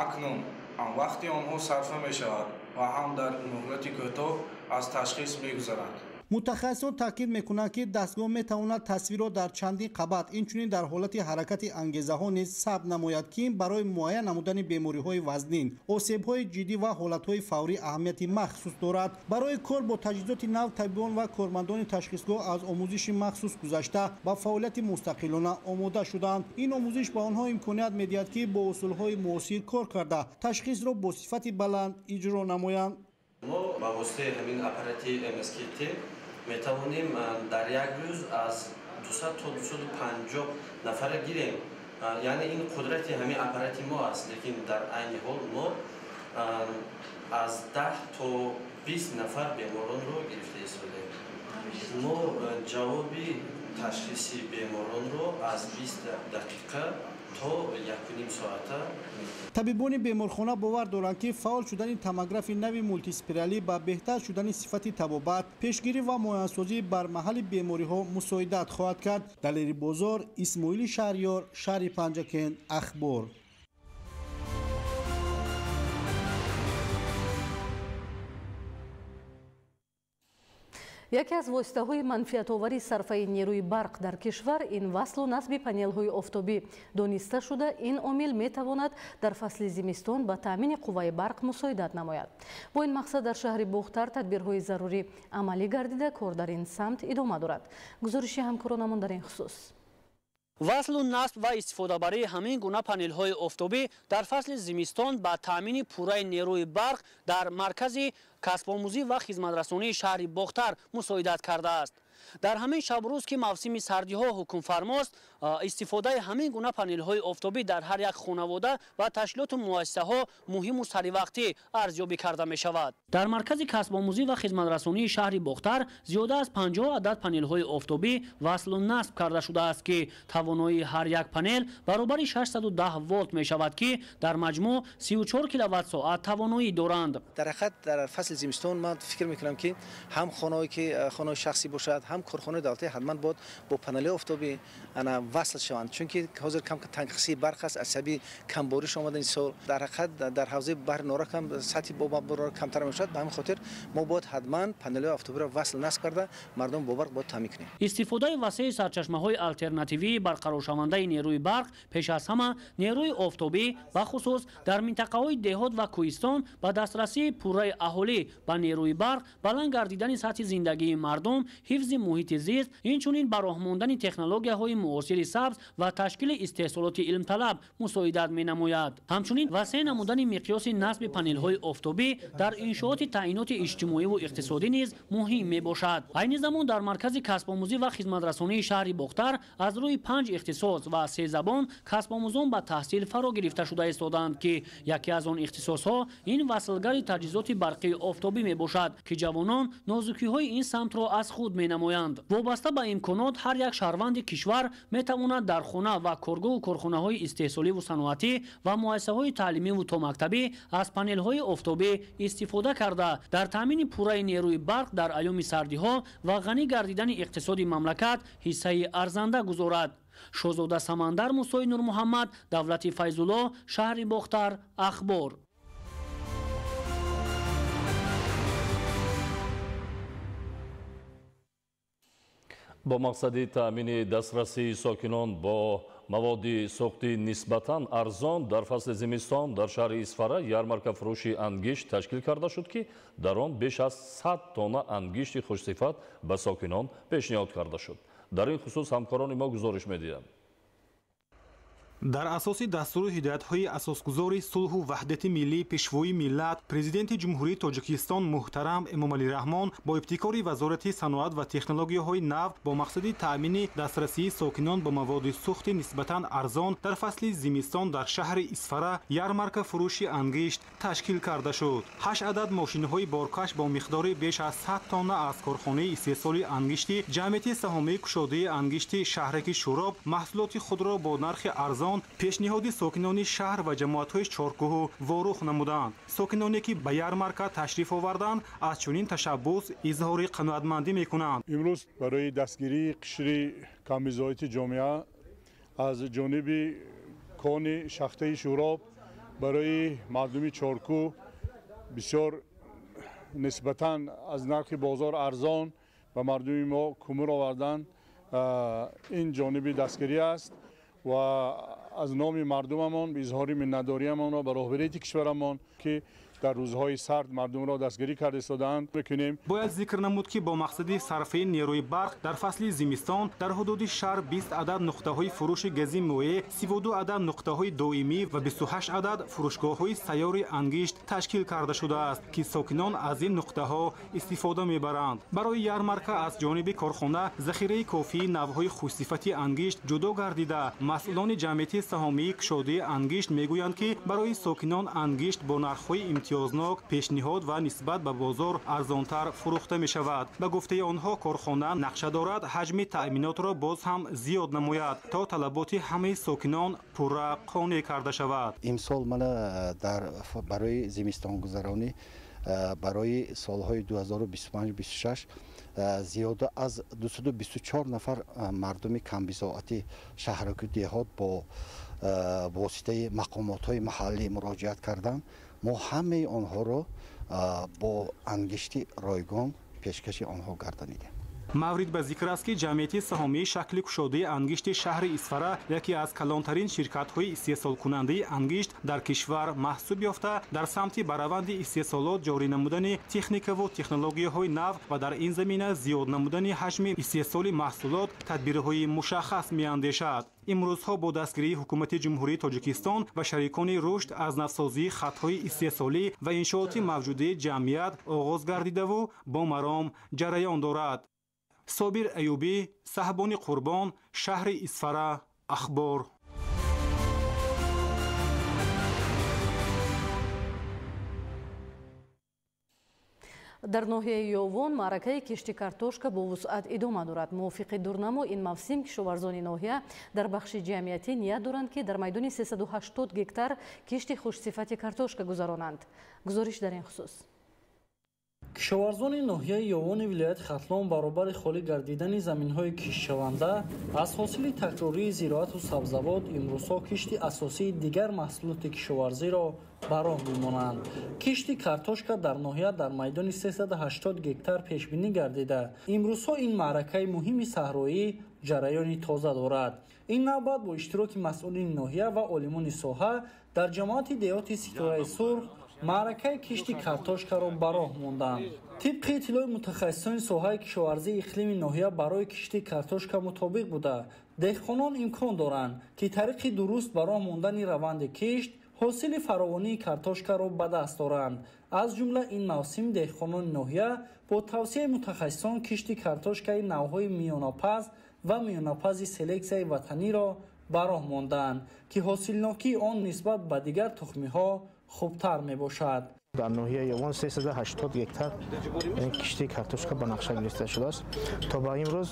Акнун ҳам вақти онҳо сарфа мешавад ва ҳам дар муҳлати кӯтоҳ аз ташхис мегузаранд. Мутахассисон таъкид мекунанд, ки дастгоҳ метавонад тасвирро дар чандин қабат, инчунин дар ҳолати ҳаракати ангезаҳо низ сабт намояд, ки ин барои муайян намудани бемориҳои вазнин, осебҳои ҷиддӣ ва ҳолатҳои фаврӣ аҳамияти махсус дорад. Барои кор бо таҷҳизоти нав табибон ва кормандони ташхисгоҳ аз омӯзиши махсус гузашта ба фаъолияти мустақилона омода шуданд. Ин омӯзиш ба онҳо имконият медиҳад, ки бо усулҳои муосир кор карда ташхисро бо сифати баланд иҷро намоянд. Мо ба воситаи ҳамин аппарати МСКТ метавонем дар як рӯз аз 200 то 250 нафара гирем. Яъне ин қудрати ҳамин аппарати мо аст, лекин дар айни ҳол мо аз 10 то 20 нафар беморонро гирифта истодаем. Мо ҷавоби ташхиси беморонро аз 20 дақиқа то 1,5 соата. Табибони беморхона бовар доранд, ки фаъол шудани томографи нави мултиспиралӣ ба беҳтар шудани сифати табобат, пешгирӣ ва муайянсозии бармаҳали бемориҳо мусоидат хоҳад кард. Далери Бозор, Исмоили Шаҳриёр, шаҳри Панҷакент, Ахбор. Яке аз воситаҳои манфиатовари сарфаи нерӯи барқ дар кишвар ин васлу насби панелҳои офтобӣ дониста шуда, ин омил метавонад дар фасли зимистон ба таъмини қувваи барқ мусоидат намояд. Бо ин мақсад дар шаҳри Бохтар тадбирҳои зарурӣ амалӣ гардида, кор дар ин самт идома дорад. Гузориши ҳамкоронамон дар ин хусус. Васлу насб ва истифодабарии ҳамин гуна панелҳои офтобӣ дар фасли зимистон ба таъмини пурраи нерӯи барқ дар маркази касбомӯзӣ ва хизматрасонии шаҳри Бохтар мусоидат кардааст. Дар ҳамин шабрӯз, ки мавсими сардиҳо ҳукмфармост, Истифодаи ҳамин гуна панелҳои офтобӣ дар ҳар як хонавода ва ташкилоту муассисаҳо муҳиму саривақтӣ арзёбӣ карда мешавад. Дар маркази касбомӯзӣ ва хизматрасонии шаҳри Бохтар зиёда аз 50 адад панелҳои офтобӣ васлу насб карда шудааст, ки тавоноии ҳар як панел баробари 610 волт мешавад, ки дар маҷмӯъ 34 киловатт-соат тавоноӣ доранд. Дар ҳақиқат дар фасли зимистон ман фикр мекунам, ки ҳам хонаҳое ки хонаҳои шахсӣ бошад, ҳам корхонаи давлатӣ ҳатман бояд бо панелҳои офтобӣ васл шаванд, чунки ҳозир кам танқисии барқ аст аз сабаби камбориш омадани сол. Дар ҳақиқат дар ҳавзаи баҳри Норак ҳам сатҳи об камтар мешавад. Ба ҳамин хотир мо бояд ҳатман панелҳои офтобиро васл насб карда мардум бо барқ бояд таъмин кунем. Истифодаи васеи сарчашмаҳои алтернативии барқароршавандаи нерӯи барқ, пеш аз ҳама нерӯи офтобӣ, бахусус дар минтақаҳои деҳот ва кӯҳистон, ба дастрасии пурраи аҳолӣ ба нерӯи барқ, баланд гардидани сатҳи зиндагии мардум, ҳифзи муҳити зист, инчунин ба роҳ мондани технологияҳои муосири сабз ва ташкили истеҳсолоти илмталаб мусоидат менамояд. Ҳамчунин васеъ намудани миқёси насби панелҳои офтобӣ дар иншооти таъиноти иҷтимоиву иқтисодӣ низ муҳим мебошад. Айни замон дар маркази касбомӯзӣ ва хизматрасонии шаҳри Бохтар аз рӯи 5 ихтисос ва 3 забон касбомӯзон ба таҳсил фаро гирифта шуда истодаанд, ки яке аз он ихтисосҳо ин васлгари таҷҳизоти барқии офтобӣ мебошад, ки ҷавонон нозукиҳои ин самтро аз худ менамоянд. Вобаста ба имконот ҳар як шаҳрванди кишвар метавонад дар хона ва коргоҳу корхонаҳои истеҳсоливу саноатӣ ва муассисаҳои таълимиву томактабӣ аз панелҳои офтобӣ истифода карда, дар таъмини пурраи нерӯи барқ дар айёми сардиҳо ва ғанӣ гардидани иқтисоди мамлакат ҳиссаи арзанда гузорад. Шоҳзода Самандар, Мусои Нурмуҳаммад, Давлати Файзулло, шаҳри Бохтар, Ахбор. Бо мақсади таъмини дастрасии сокинон бо маводи сӯхтӣ нисбатан арзон дар фасли зимистон дар шаҳри Исфара ярмарка фурӯши ангишт ташкил карда шуд, ки дар он беш аз 100 тонна ангишти хушсифат ба сокинон пешниҳод карда шуд. Дар ин хусус ҳамкорони мо гузориш медиҳанд. Дар асоси дастуру ҳидоятҳои асосгузори сулҳу ваҳдати миллӣ, пешвои миллат, президенти Ҷумҳурии Тоҷикистон муҳтарам Эмомалӣ Раҳмон бо ибтикори Вазорати саноат ва технологияҳои нав бо мақсади таъмини дастрасии сокинон бо маводи сӯхти нисбатан арзон дар фасли зимистон дар шаҳри Исфара ярмарка фурӯши ангишт ташкил карда шуд. 8 адад мошинҳои боркаш бо миқдори беш аз 100 тонна аз корхонаи истеҳсоли ангишти ҷамъияти саҳомии кушодаи ангишти шаҳраки Шӯроб маҳсулоти худро бо нархи арзон пешниҳоди сокинони шаҳр ва ҷамоатҳои Чоркӯҳу Ворух намуданд. Сокиноне ки ба ярмарка ташриф оварданд, аз чунин ташаббус изҳори қаноатмандӣ мекунанд. Имрӯз барои дастгирии қишри камбизоати ҷомеа аз ҷониби кони шахтаи Шӯроб барои мардуми Чоркӯҳ бисёр нисбатан аз нархи бозор арзон ба мардуми мо кӯмур овардан, ин ҷониби дастгирӣ аст ва аз номи мардумамон изҳори миннатдориамонро ба роҳбарияти кишварамон, ки дар рӯзҳои сард мардумро дастгирӣ карда истодаанд, мекунем. Бояд зикр намуд, ки бо мақсади сарфаи нерӯи барқ дар фасли зимистон дар ҳудуди шаҳр 20 адад нуқтаҳои фурӯши гази моеъ, 32 адад нуқтаҳои доимӣ ва 28 адад фурӯшгоҳҳои сайёри ангишт ташкил карда шудааст, ки сокинон аз ин нуқтаҳо истифода мебаранд. Барои ярмарка аз ҷониби корхона захираи кофии навъҳои хушсифати ангишт ҷудо гардида, масъулони ҷамъияти саҳомии кушодаи ангишт мегӯянд, ки барои сокинон ангишт бо нархҳои имтиёзнок пешниҳод ва нисбат ба бозор арзонтар фурӯхта мешавад. Ба гуфтаи онҳо, корхона нақша дорад ҳаҷми таъминотро боз ҳам зиёд намояд, то талаботи ҳамаи сокинон пурра қонеъ карда шавад. Имсол мана барои зимистонгузаронӣ барои солҳои 2025-26 зиёда аз 224 нафар мардуми камбизоати шаҳраку деҳот бо воситаи мақомотҳои маҳаллӣ муроҷиат карданд. Мо ҳамаи онҳоро бо ангишти ройгон пешкаши онҳо гардонидем. Маврид ба зикр аст, ки ҷамъияти саҳомии шакли кушодаи ангишти шаҳри Исфара яке аз калонтарин ширкатҳои истеҳсолкунандаи ангишт дар кишвар маҳсуб ёфта, дар самти ба раванди истеҳсолот ҷорӣ намудани техникаву технологияҳои нав ва дар ин замина зиёд намудани ҳаҷми истеҳсоли маҳсулот тадбирҳои мушаххас меандешад. Имрӯзҳо бо дастгирии ҳукумати Ҷумҳурии Тоҷикистон ва шарикони рушд аз навсозии хатҳои истеҳсолӣ ва иншооти мавҷудаи ҷамъият оғоз гардидаву бо маром ҷараён дорад. Собир Аюбӣ, Саҳбони Қурбон, шаҳри Исфара, Ахбор. Дар ноҳияи Ёвон маъракаи кишти картошка бо вусъат идома дорад. Мувофиқи дурнамо ин мавсим кишоварзони ноҳия дар бахши ҷамъиятӣ ният доранд, ки дар майдони 380 гектар кишти хушсифати картошка гузаронанд. Гузориш дар ин хусус. Кишоварзони ноҳияи Ёвони вилояти Хатлон баробари холӣ гардидани заминҳои киштшаванда аз ҳосили такрории зироату сабзавот имрӯзҳо кишти асосии дигар маҳсулоти кишоварзиро ба роҳ мемонанд. Кишти картошка дар ноҳия дар майдони 380 гектар пешбинӣ гардида, имрӯзҳо ин маъракаи муҳими саҳроӣ ҷараёни тоза дорад. Ин навбат бо иштироки масъулини ноҳия ва олимони соҳа дар ҷамоати деҳоти Ситораи Сурх маъракаи кишти картошкаро ба роҳ монданд. Тибқи иттилои мутахассисони соҳаи кишоварзии иқлими ноҳия барои кишти картошка мутобиқ буда, деҳқонон имкон доранд, ки тариқи дуруст ба роҳ мондани раванди кишт ҳосили фаровонии картошкаро ба даст оранд. Аз ҷумла ин мавсим деҳқонони ноҳия бо тавсияи мутахассисон кишти картошкаи навъҳои миёнапаз ва миёнапази селексияи ватаниро ба роҳ монданд, ки ҳосилнокии он нисбат ба дигар тухмиҳо хубтар мебошад. Дар ноҳияи Ёвон 380 гектар кишти картошка ба нақша гирифта шудааст. То ба имрӯз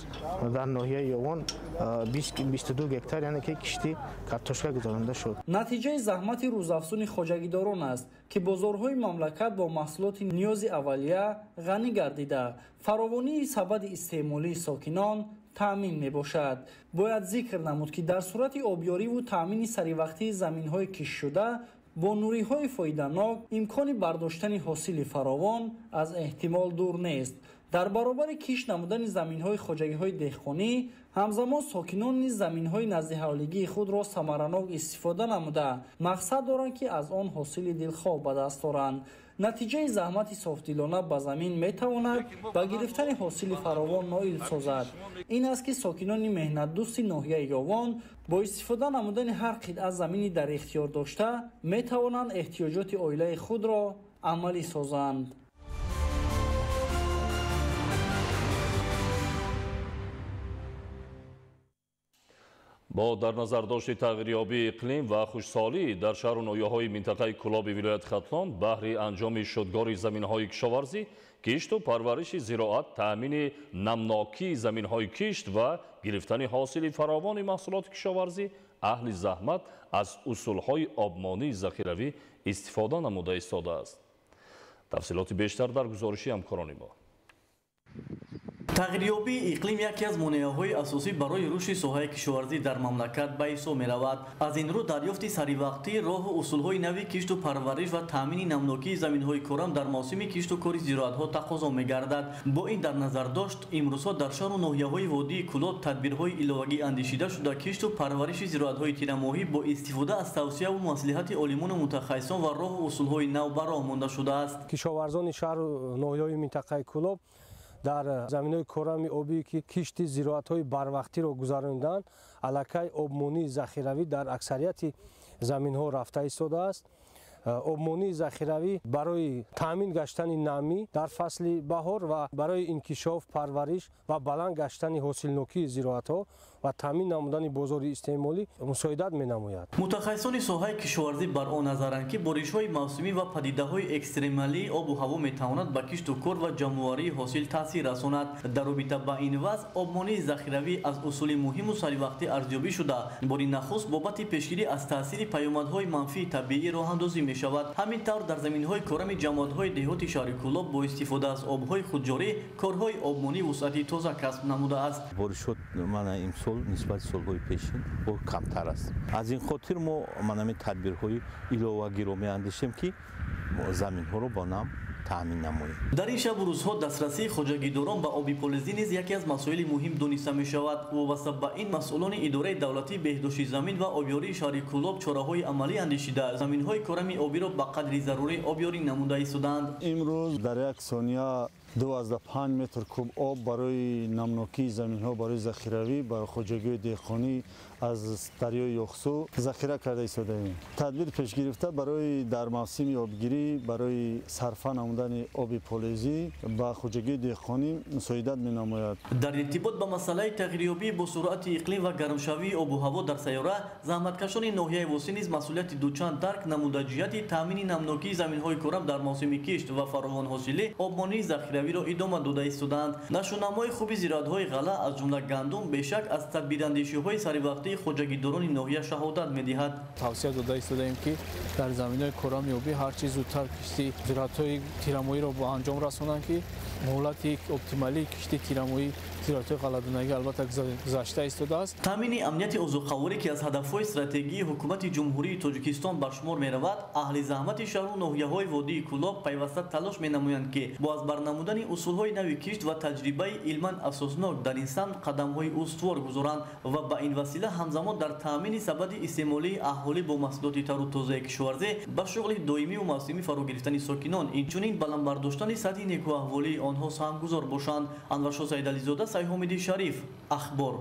дар ноҳияи Ёвон 22 гектар, яъне ки кишти картошка гузаронида шуд. Натиҷаи заҳмати рӯзафзуни хоҷагидорон аст, ки бозорҳои мамлакат бо маҳсулоти ниёзи аввалия ғанӣ гардида, фаровонии сабади истеъмолии сокинон таъмин мебошад. Бояд зикр намуд, ки дар сурати обёриву таъмини саривақтии заминҳои киштшуда бо нуриҳои фоиданок имкони бардоштани ҳосили фаровон аз эҳтимол дур нест. Дар баробари кишт намудани заминҳои хоҷагиҳои деҳқонӣ, ҳамзамон сокинон низ заминҳои наздиҳавлигии худро самаранок истифода намуда, мақсад доранд, ки аз он ҳосили дилхоҳ ба даст оранд. Натиҷаи заҳмати софдилона ба замин метавонад ба гирифтани ҳосили фаровон ноил созад. Ин аст, ки сокинони меҳнатдӯсти ноҳияи Ёвон бо истифода намудани ҳар қитъа замини дар ихтиёр дошта метавонанд эҳтиёҷоти оилаи худро амалӣ созанд. Бо дар назардошти тағйирёбии иқлим ва хушсолӣ дар шаҳру ноҳияҳои минтақаи Кӯлоби вилояти Хатлон баҳри анҷоми шудгори заминҳои кишоварзӣ, кишту парвариши зироат, таъмини намнокии заминҳои кишт ва гирифтани ҳосили фаровони маҳсулоти кишоварзӣ, аҳли заҳмат аз усулҳои обмонии захиравӣ истифода намуда истодааст. Тафсилоти бештар дар гузориши ҳамкорони мо. Тағйирёбии иқлим яке аз монеаҳои асосӣ барои рушди соҳаи кишоварзӣ дар мамлакат ба ҳисоб меравад. Аз ин рӯ дарёфти саривақтии роҳу усулҳои нави кишту парвариш ва таъмини намнокии заминҳои корам дар мавсими кишту кори зироатҳо тақозо мегардад. Бо ин дар назар дошт, имрӯзҳо дар шаҳру ноҳияҳои водии Кӯлоб тадбирҳои иловагӣ андешида шуда, кишту парвариши зироатҳои тирамоҳӣ бо истифода аз тавсияву маслиҳати олимону мутахассисон ва роҳу усулҳои нав ба роҳ монда шудааст. Кишоварзони шаҳру ноҳияҳои минтақаи Кӯлоб дар заминҳои корами обӣ, ки кишти зироатҳои барвақтиро гузарониданд, аллакай обмонии захиравӣ дар аксарияти заминҳо рафта истодааст. Обмонии захиравӣ барои таъмин гаштани намӣ дар фасли баҳор ва барои инкишоф, парвариш ва баланд гаштани ҳосилнокии зироатҳо ва таъмин намудани бозори истеъмолӣ мусоидат менамояд. Мутахассисони соҳаи кишоварзӣ бар он назаранд, ки боришҳои мавсимӣ ва падидаҳои экстремалии обу ҳаво метавонад ба кишту кор ва ҷамъоварии ҳосил таъсир расонад. Дар робита ба ин вазъ обмонии захиравӣ аз усули муҳиму саривақтӣ арзёбӣ шуда, бори нахуст бобати пешгирӣ аз таъсири паёмадҳои манфии табиӣ роҳандозӣ мешавад. Ҳамин тавр дар заминҳои корами ҷамоатҳои деҳоти шаҳри Кӯлоб бо истифода аз обҳои худҷорӣ корҳои обмонӣ вусъати тоза касб намудааст. Боришот мана имсол нисбати солҳои пешин бо камтар аст. Аз ин хотир мо манами тадбирҳои иловагиро меандешем, ки заминҳоро бо нам таъмин намоем. Дар ин шабу рӯзҳо дастрасии хоҷагидорон ба оби полезӣ низ яке аз масоили муҳим дониста мешавад. Вобаста ба ин масъулони идораи давлатии беҳдошти замин ва обёрии шаҳри Кӯлоб чораҳои амалӣ андешида, заминҳои корами обиро ба қадри зарурӣ обёрӣ намуда истодаанд. Имрӯз дар як сония 2.5 метр куб об барои намнокии заминҳо, барои захиравӣ, барои хоҷагиҳои деҳқонӣ аз дарёи Ёхсу захира карда истодаем. Тадбир пеш гирифта барои дар мавсими обгирӣ, барои сарфа намудани оби полезӣ ба хоҷагии деҳқонӣ мусоидат менамояд. Дар иртибот ба масъалаи тағйирёбӣ бо суръати иқлим ва гармшавии обу ҳаво дар сайёра, заҳматкашони ноҳияи Восеъ низ масъулияти дучанд дарк намуда ҷиҳати таъмини намнокии заминҳои корам дар мавсими кишт ва фаровонҳосилӣ обмонии захиравиро идома дода истодаанд. Нашъунамои хуби зироатҳои ғалла аз ҷумла гандум бешак аз тадбирандешиҳои саривақтии хоҷагидорони ноҳия шаҳодат медиҳад. Тавсия дода истодаем, ки дар заминҳои корами обӣ ҳарчи зудтар кишти зироатҳои тирамоиро ба анҷом расонанд, ки муҳлати оптималии кишти тирамоии зироатҳои ғалладонагӣ албатта гузашта истодааст. Таъмини амнияти озуқаворӣ, ки аз ҳадафҳои стратегии ҳукумати Ҷумҳурии Тоҷикистон ба шумор меравад, аҳли заҳмати шаҳру ноҳияҳои водии Кӯлоб пайваста талош менамоянд, ки бо аз бар намудани усулҳои нави кишт ва таҷрибаи илман асоснок дар ин самт қадамҳои устувор гузоранд ва ба ин васила ҳамзамон дар таъмини сабади истеъмолии аҳолӣ бо маҳсулоти тару тозаи кишоварзӣ ба шуғли доимиву мавсимӣ фаро гирифтани сокинон, инчунин баланд бардоштани сатҳи некӯаҳволии онҳо саҳмгузор бошанд. Анваршо Саидализода, Сайҳомиди Шариф, Ахбор.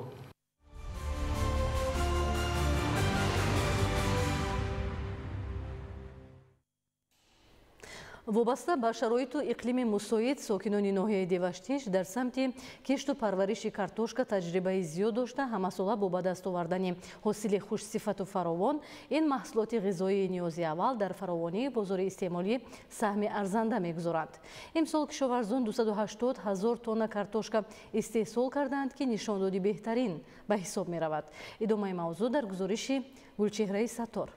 Вобаста ба шароиту иқлими мусоид, сокинони ноҳияи Деваштич дар самти кишту парвариши картошка таҷрибаи зиёд дошта, ҳамасола бо ба даст овардани ҳосили хушсифату фаровон ин маҳсулоти ғизоии ниёзи аввал дар фаровонии бозори истеъмолӣ саҳми арзанда мегузоранд. Имсол кишоварзон 280 ҳазор тонна картошка истеҳсол кардаанд, ки нишондоди беҳтарин ба ҳисоб меравад. Идомаи мавзӯъ дар гузориши Гулчеҳраи Саттор.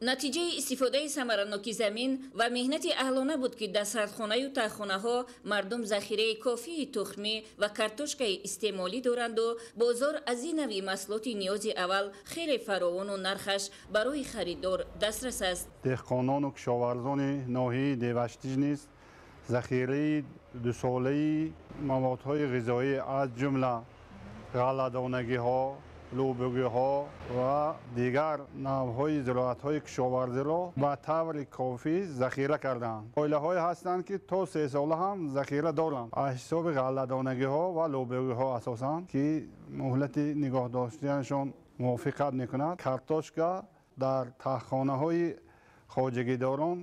Натиҷаи истифодаи самараноки замин ва меҳнати аҳлона буд, ки дар сардхонаю таххонаҳо мардум захираи кофии тухмӣ ва картошкаи истеъмолӣ доранду бозор аз ин нави маҳсулоти ниёзи аввал хеле фаровону нархаш барои харидор дастрас аст. Деҳқонону кишоварзони ноҳияи Деваштич низ захираи дусолаи маводҳои ғизоӣ аз ҷумла ғалладонагиҳо, лӯбиёгиҳо ва дигар навъҳои зироатҳои кишоварзиро ба таври кофӣ захира кардаанд. Оилаҳое ҳастанд, ки то 3 сола ҳам захира доранд. Аз ҳисоби ғалладонагиҳо ва лӯбиёгиҳо асосан, ки муҳлати нигоҳ доштанашон мувофиқат мекунад. Картошка дар таххонаҳои хоҷагидорон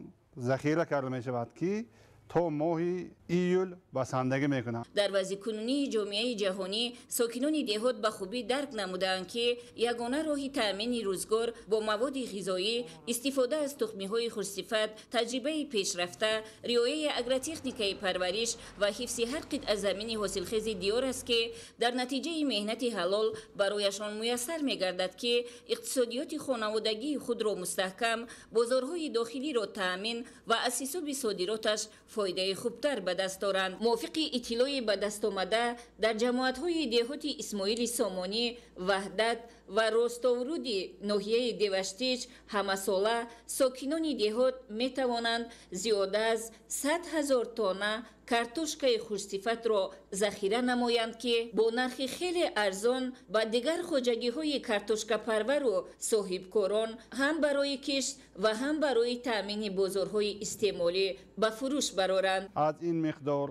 захира карда мешавад, ки то моҳи июл басандагӣ мекунанд. Дар вазъи кунунии ҷомеаи ҷаҳонӣ сокинони деҳот ба хубӣ дарк намудаанд, ки ягона роҳи таъмини рӯзгор бо маводи ғизоӣ, истифода аз тухмиҳои хушсифат, таҷрибаи пешрафта, риояи агротехникаи парвариш ва ҳифзи ҳар қитъа замини ҳосилхези диёр аст, ки дар натиҷаи меҳнати ҳалол барояшон муяссар мегардад, ки иқтисодиёти хонаводагии худро мустаҳкам, бозорҳои дохилиро таъмин ва аз ҳисоби содироташ фоидаи хубтар ба даст доранд. Мувофиқи иттилои ба даст омада дар ҷамоатҳои деҳоти Исмоили Сомонӣ, Ваҳдат ва Ростовруди ноҳияи Деваштич ҳамасола сокинони деҳот метавонанд зиёда аз 100 ҳазор тонна картошкаи хушсифатро захира намоянд, ки бо нархи хеле арзон ба дигар хоҷагиҳои картошкапарвару соҳибкорон ҳам барои кишт ва ҳам барои таъмини бозорҳои истеъмолӣ ба фурӯш бароранд. Аз ин миқдор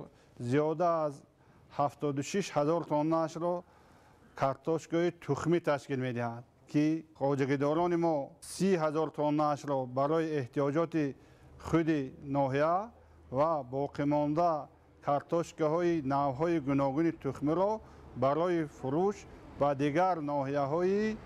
зиёда аз 76 ҳазор тоннаашро картошкаи тухмӣ ташкил медиҳад, ки хоҷагидорони мо 30 ҳазор тоннаашро барои эҳтиёҷоти худи ноҳия ва боқимонда картошкаҳои навъҳои гуногуни тухмиро барои фурӯш ба дигар ноҳияҳои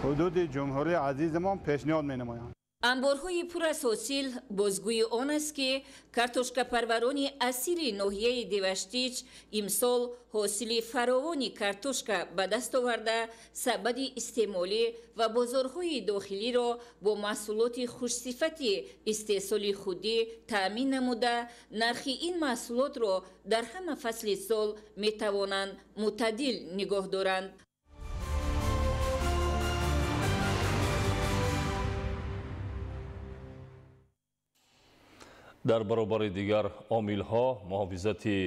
ҳудуди ҷумҳурии азизамон пешниҳод менамоянд. Анборҳои пур аз ҳосил бозгӯи он аст, ки картошкапарварони асили ноҳияи Деваштич имсол ҳосили фаровони картошка ба даст оварда, сабади истеъмолӣ ва бозорҳои дохилиро бо маҳсулоти хушсифати истеҳсоли худӣ таъмин намуда, нархи ин маҳсулотро дар ҳама фасли сол метавонанд мӯътадил нигоҳ доранд. Дар баробари дигар омилҳо муҳофизати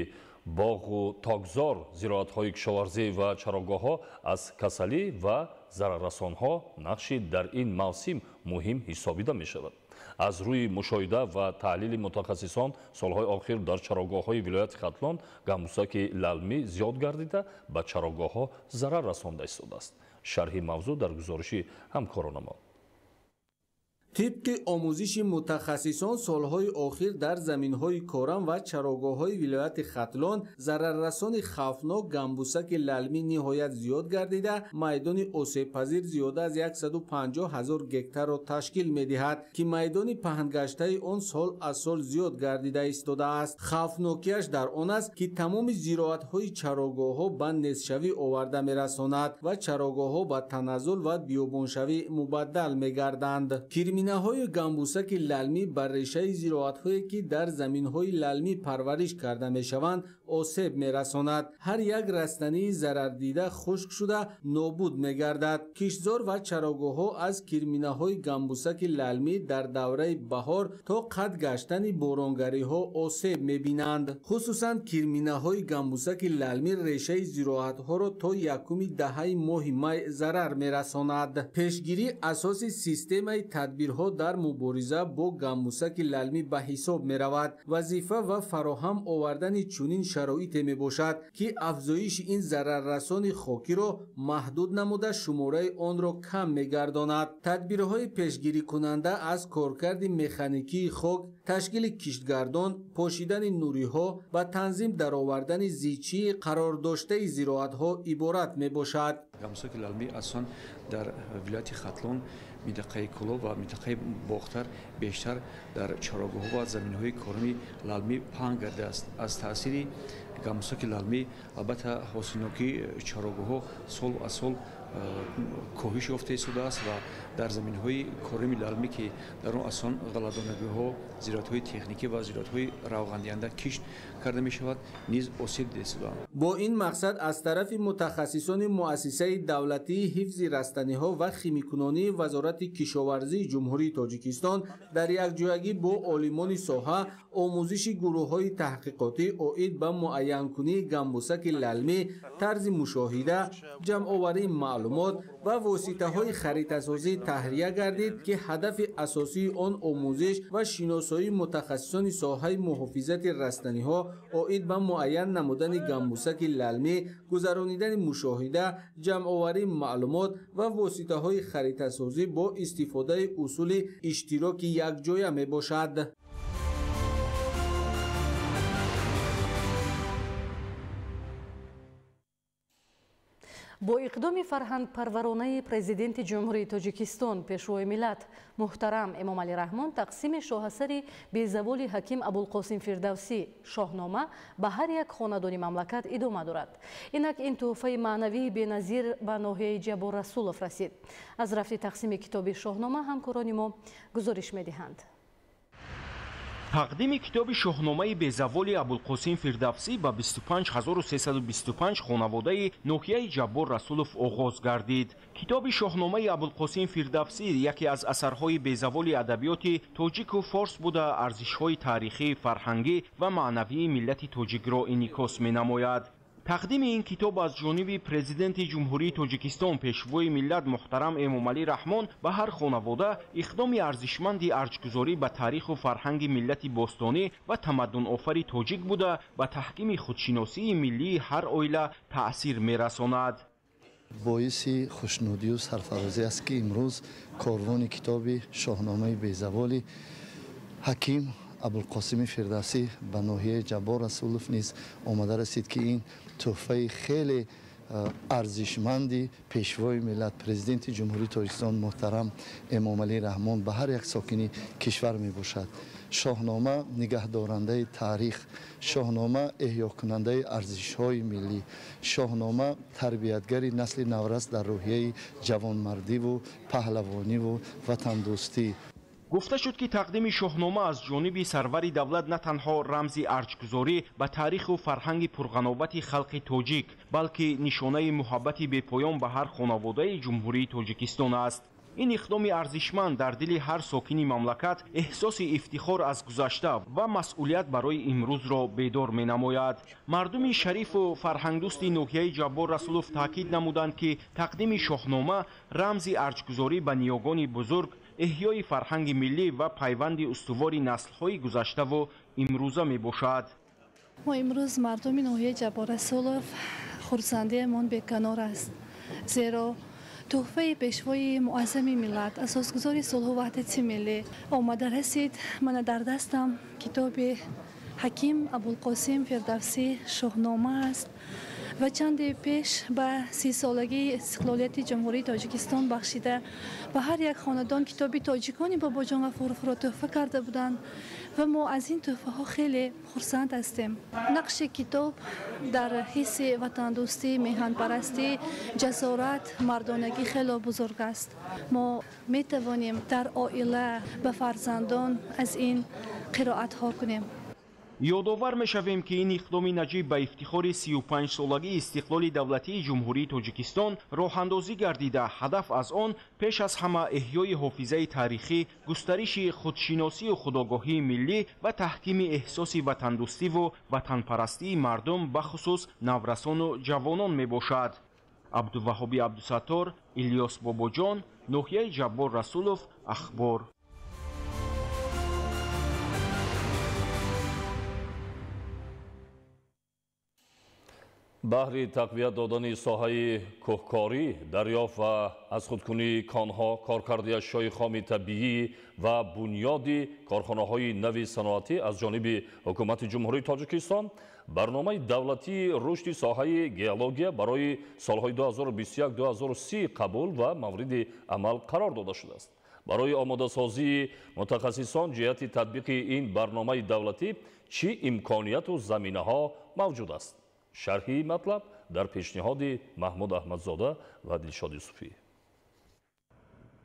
боғу токзор, зироатҳои кишоварзӣ ва чарогоҳҳо аз касалӣ ва зараррасонҳо нақши дар ин мавсим муҳим ҳисобида мешавад. Аз рӯи мушоҳида ва таҳлили мутахассисон солҳои охир дар чарогоҳҳои вилояти Хатлон гамбусаки лалмӣ зиёд гардида, ба чарогоҳҳо зарар расонда истодааст. Шарҳи мавзӯъ дар гузориши ҳамкоронамон. Тибқи омӯзиши мутахассисон, солҳои охир дар заминҳои корам ва чарогоҳҳои вилояти Хатлон зараррасони хавфнок гамбусаки лалмӣ ниҳоят зиёд гардида, майдони осебпазир зиёда аз 150 ҳазор гектарро ташкил медиҳад, ки майдони паҳнгаштаи он сол аз сол зиёд гардида истодааст. Хавфнокиаш дар он аст, ки тамоми зироатҳои чарогоҳҳо ба нестшавӣ оварда мерасонад ва чарогоҳҳо ба таназзул ва биёбоншавӣ мубаддал мегарданд. Кирминаҳои гамбусаки лалмӣ бар решаи зироатҳое, ки дар заминҳои лалмӣ парвариш карда мешаванд, осеб мерасонад. Ҳар як растании зарардида хушк шуда нобуд мегардад. Киштзор ва чарогоҳҳо аз кирминаҳои гамбусаки лалмӣ дар давраи баҳор то қад гаштани боронгариҳо осеб мебинанд. Хусусан кирминаҳои гамбусаки лалмӣ решаи зироатҳоро то якуми даҳаи моҳи май зарар мерасонад. Пешгирӣ асоси системаи тадбирҳо дар мубориза бо гамбусаки лалмӣ ба ҳисоб меравад. Вазифа ва фароҳам овардани чунин шароите мебошад, ки афзоиши ин зараррасони хокиро маҳдуд намуда шумораи онро кам мегардонад. Тадбирҳои пешгирикунанда аз коркарди механикии хок, ташкили киштгардон, пошидани нуриҳо ва танзим даровардани зичии қарордоштаи зироатҳо иборат мебошад. Гамбусаки лалмӣ асосан дар вилояти Хатлон, минтақаи Кӯлоб ва минтақаи Бохтар бештар дар чарогоҳҳо ва заминҳои корами лалмӣ паҳн гардидааст. Аз таъсири гамбусаки лалмӣ албатта ҳосилнокии чарогоҳҳо сол аз сол коҳиш ёфта истодааст ва дар заминҳои корами лалмӣ, ки дар он асосан ғалладонагиҳо, зироатҳои техникӣ ва зироатҳои равғандиҳанда кишт карда мешавад, низ осеб дида истодаанд. Бо ин мақсад аз тарафи мутахассисони муассисаи давлатии ҳифзи растаниҳо ва химикунонии Вазорати кишоварзии Ҷумҳурии Тоҷикистон дар якҷоягӣ бо олимони соҳа омӯзиши гурӯҳҳои таҳқиқотӣ оид ба муайянкунии гамбусаки лалмӣ, тарзи мушоҳида, ҷамъоварии маълумот ва воситаҳои харитасозӣ таҳрия гардид, ки ҳадафи асосии он омӯзиш ва шиносоии мутахассисони соҳаи муҳофизати растаниҳо оид ба муайян намудани гамбусаки лалмӣ, гузаронидани мушоҳида, ҷамъоварии маълумот ва воситаҳои харитасозӣ бо истифодаи усули иштироки якҷоя мебошад. Бо иқдоми фарҳангпарваронаи Президенти Ҷумҳурии Тоҷикистон, Пешвои миллат муҳтарам Эмомалӣ Раҳмон тақсими шоҳасари безаволи ҳаким Абулқосим Фирдавсӣ Шоҳнома ба ҳар як хонадони мамлакат идома дорад. Инак ин тӯҳфаи маънавии беназир ба ноҳияи Ҷаббор Расулов расид. Аз рафти тақсими китоби Шоҳнома ҳамкорони мо гузориш медиҳанд. Тақдими китоби Шоҳномаи безаволи Абулқосим Фирдавсӣ ба 25325 хонаводаи ноҳияи Ҷаббор Расулов оғоз гардид. Китоби Шоҳномаи Абулқосим Фирдавсӣ яке аз асарҳои безаволи адабиёти тоҷику форс буда, арзишҳои таърихӣ, фарҳангӣ ва маънавии миллати тоҷикро инъикос менамояд. Тақдими ин китоб аз ҷониби Президенти Ҷумҳурии Тоҷикистон, Пешвои миллат муҳтарам Эмомалӣ Раҳмон ба ҳар хонавода иқдоми арзишманди арҷгузорӣ ба таъриху фарҳанги миллати бостонӣ ва тамаддунофари тоҷик буда, ба таҳкими худшиносии миллии ҳар оила таъсир мерасонад. Боиси хушнудию сарфарозӣ аст, ки имрӯз корвони китоби Шоҳномаи безаволи ҳаким Абулқосими Фирдавсӣ ба ноҳияи Ҷаббор Расулов низ омада расид, ки ин тӯҳфаи хеле арзишманди Пешвои миллат, Президенти Ҷумҳурии Тоҷикистон муҳтарам Эмомалӣ Раҳмон ба ҳар як сокини кишвар мебошад. Шоҳнома нигаҳдорандаи таърих, Шоҳнома эҳёкунандаи арзишҳои миллӣ, Шоҳнома тарбиятгари насли наврас дар рӯҳияи ҷавонмардиву паҳлавониву ватандӯстӣ. Гуфта шуд, ки тақдими Шоҳнома аз ҷониби сарвари давлат на танҳо рамзи арҷгузорӣ ба таъриху фарҳанги пурғановати халқи тоҷик, балки нишонаи муҳаббати бепоён ба ҳар хонаводаи Ҷумҳурии Тоҷикистон аст. Ин иқдоми арзишманд дар дили ҳар сокини мамлакат эҳсоси ифтихор аз гузашта ва масъулият барои имрӯзро бедор менамояд. Мардуми шарифу фарҳангдӯсти ноҳияи Ҷаббор Расулов таъкид намуданд, ки тақдими Шоҳнома рамзи арҷгузорӣ ба ниёгони бузург, эҳёи фарҳанги миллӣ ва пайванди устувори наслҳои гузаштаву имрӯза мебошад. Мо имрӯз мардуми ноҳияи Ҷаббор Расулов хурсандиамон беканор аст, зеро туҳфаи пешвои муаззами миллат, асосгузори сулҳу ваҳдати миллӣ омада расид. Мана дар дастам китоби Ҳаким Абулқосим Фирдавсӣ «Шоҳнома» аст ва чанде пеш ба 30-солагии истиқлолияти Ҷумҳурии Тоҷикистон бахшида ба ҳар як хонадон китоби тоҷикони Бобоҷон Ғафуровро туҳфа карда буданд ва мо аз ин туҳфаҳо хеле хурсанд ҳастем. Нақши китоб дар ҳисси ватандӯстӣ, меҳанпарастӣ, ҷасорат, мардонагӣ хело бузург аст. Мо метавонем дар оила ба фарзандон аз ин қироатҳо кунем. Ёдовар мешавем, ки ин иқдоми наҷиб ба ифтихори 35-солагии истиқлоли давлатии Ҷумҳурии Тоҷикистон роҳандозӣ гардида, ҳадаф аз он пеш аз ҳама эҳёи ҳофизаи таърихӣ, густариши худшиносию худогоҳии миллӣ ва таҳкими эҳсоси ватандӯстиву ватанпарастии мардум, бахусус наврасону ҷавонон мебошад. Абдуваҳоби Абдусаттор, Илёс Бобоҷон, ноҳияи Ҷаббор Расулов, Ахбор. Баҳри тақвият додани соҳаи кӯҳкорӣ, дарёфт ва аз худкунии конҳо, коркарди ашёи хоми табиӣ ва бунёди корхонаҳои нави саноатӣ аз ҷониби Ҳукумати Ҷумҳурии Тоҷикистон барномаи давлатии рушди соҳаи геология барои солҳои 2021-2030 қабул ва мавриди амал қарор дода шудааст. Барои омодасозии мутахассисон ҷиҳати татбиқи ин барномаи давлатӣ чӣ имконияту заминаҳо мавҷуд аст? Шарҳи матлаб дар пешниҳоди Маҳмуд Аҳмадзода ва Дилшод Юсуфӣ.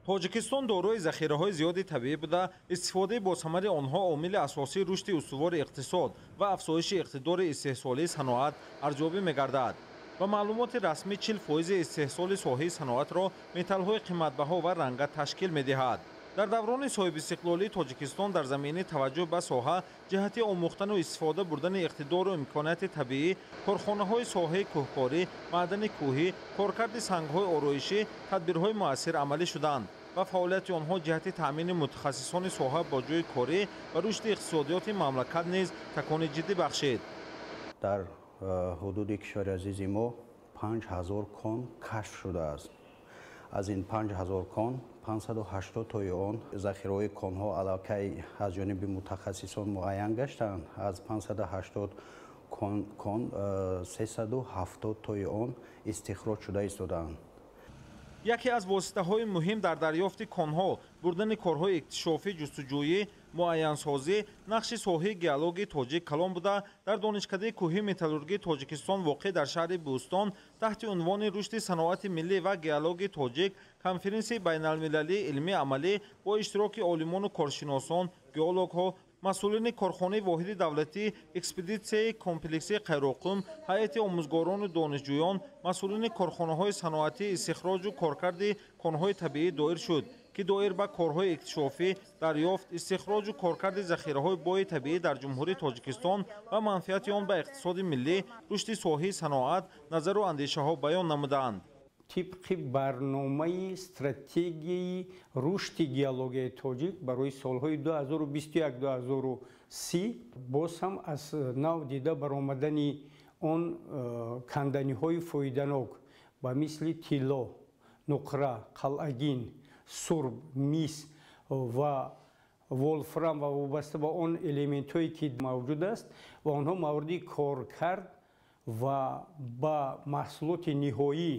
Тоҷикистон дорои захираҳои зиёди табиӣ буда, истифодаи босамари онҳо омили асосии рушди устувори иқтисод ва афзоиши иқтидори истеҳсолии саноат арзёбӣ мегардад. Ба маълумоти расмӣ 40% истеҳсоли соҳаи саноатро металлҳои қиматбаҳо ва ранга ташкил медиҳад. Дар даврони соҳибистиқлолии Тоҷикистон дар заминаи таваҷҷӯҳ ба соҳа ҷиҳати омӯхтану истифода бурдани иқтидору имконияти табиӣ, корхонаҳои соҳаи кӯҳкорӣ, маъдани кӯҳӣ, коркарди сангҳои ороишӣ тадбирҳои муассир амалӣ шуданд ва фаъолияти онҳо ҷиҳати таъмини мутахассисони соҳа бо ҷойи корӣ ва рушди иқтисодиёти мамлакат низ такони ҷиддӣ бахшид. Дар ҳудуди кишвари азизи мо 5000 кон кашф шудааст. Аз ин 5000 кон 580 тои он захираҳои конҳо аллакай аз ҷониби мутахассисон муайян гаштанд. Аз 580 кон 370 тои он истихроҷ шуда истодаанд. Яке аз воситаҳои муҳим дар дарёфти конҳо бурдани корҳои иктишофӣ, ҷустуҷӯӣ, муайянсозӣ, нақши соҳаи геологии тоҷик калон буда, дар Донишкадаи кӯҳии металлургии Тоҷикистон воқеъ дар шаҳри Бӯстон таҳти унвони рушди саноати миллӣ ва геологии тоҷик конференсияи байналмилалии илмии амалӣ бо иштироки олимону коршиносон, геологҳо, масъулини корхонаи воҳиди давлатӣ, экспедитсияи комплексии Қайроқум, ҳайати омӯзгорону донишҷӯён, масъулини корхонаҳои саноатӣ, истихроҷу коркарди конҳои табиӣ доир шуд, ки доир ба корҳои иктишофӣ, дарёфт, истихроҷу коркарди захираҳои бои табиӣ дар Ҷумҳурии Тоҷикистон ва манфиати он ба иқтисоди миллӣ, рушди соҳаи саноат назару андешаҳо баён намуданд. Тибқи барномаи стратегияи рушди геологияи тоҷик барои солҳои 2021-2030 боз ҳам аз нав дида баромадани он канданиҳои фоиданок ба мисли тилло, нуқра, қалъагин, сурб, мис ва волфрам ва вобаста ба он элементҳое ки мавҷуд аст ва онҳо мавриди коркард ва ба маҳсулоти ниҳоӣ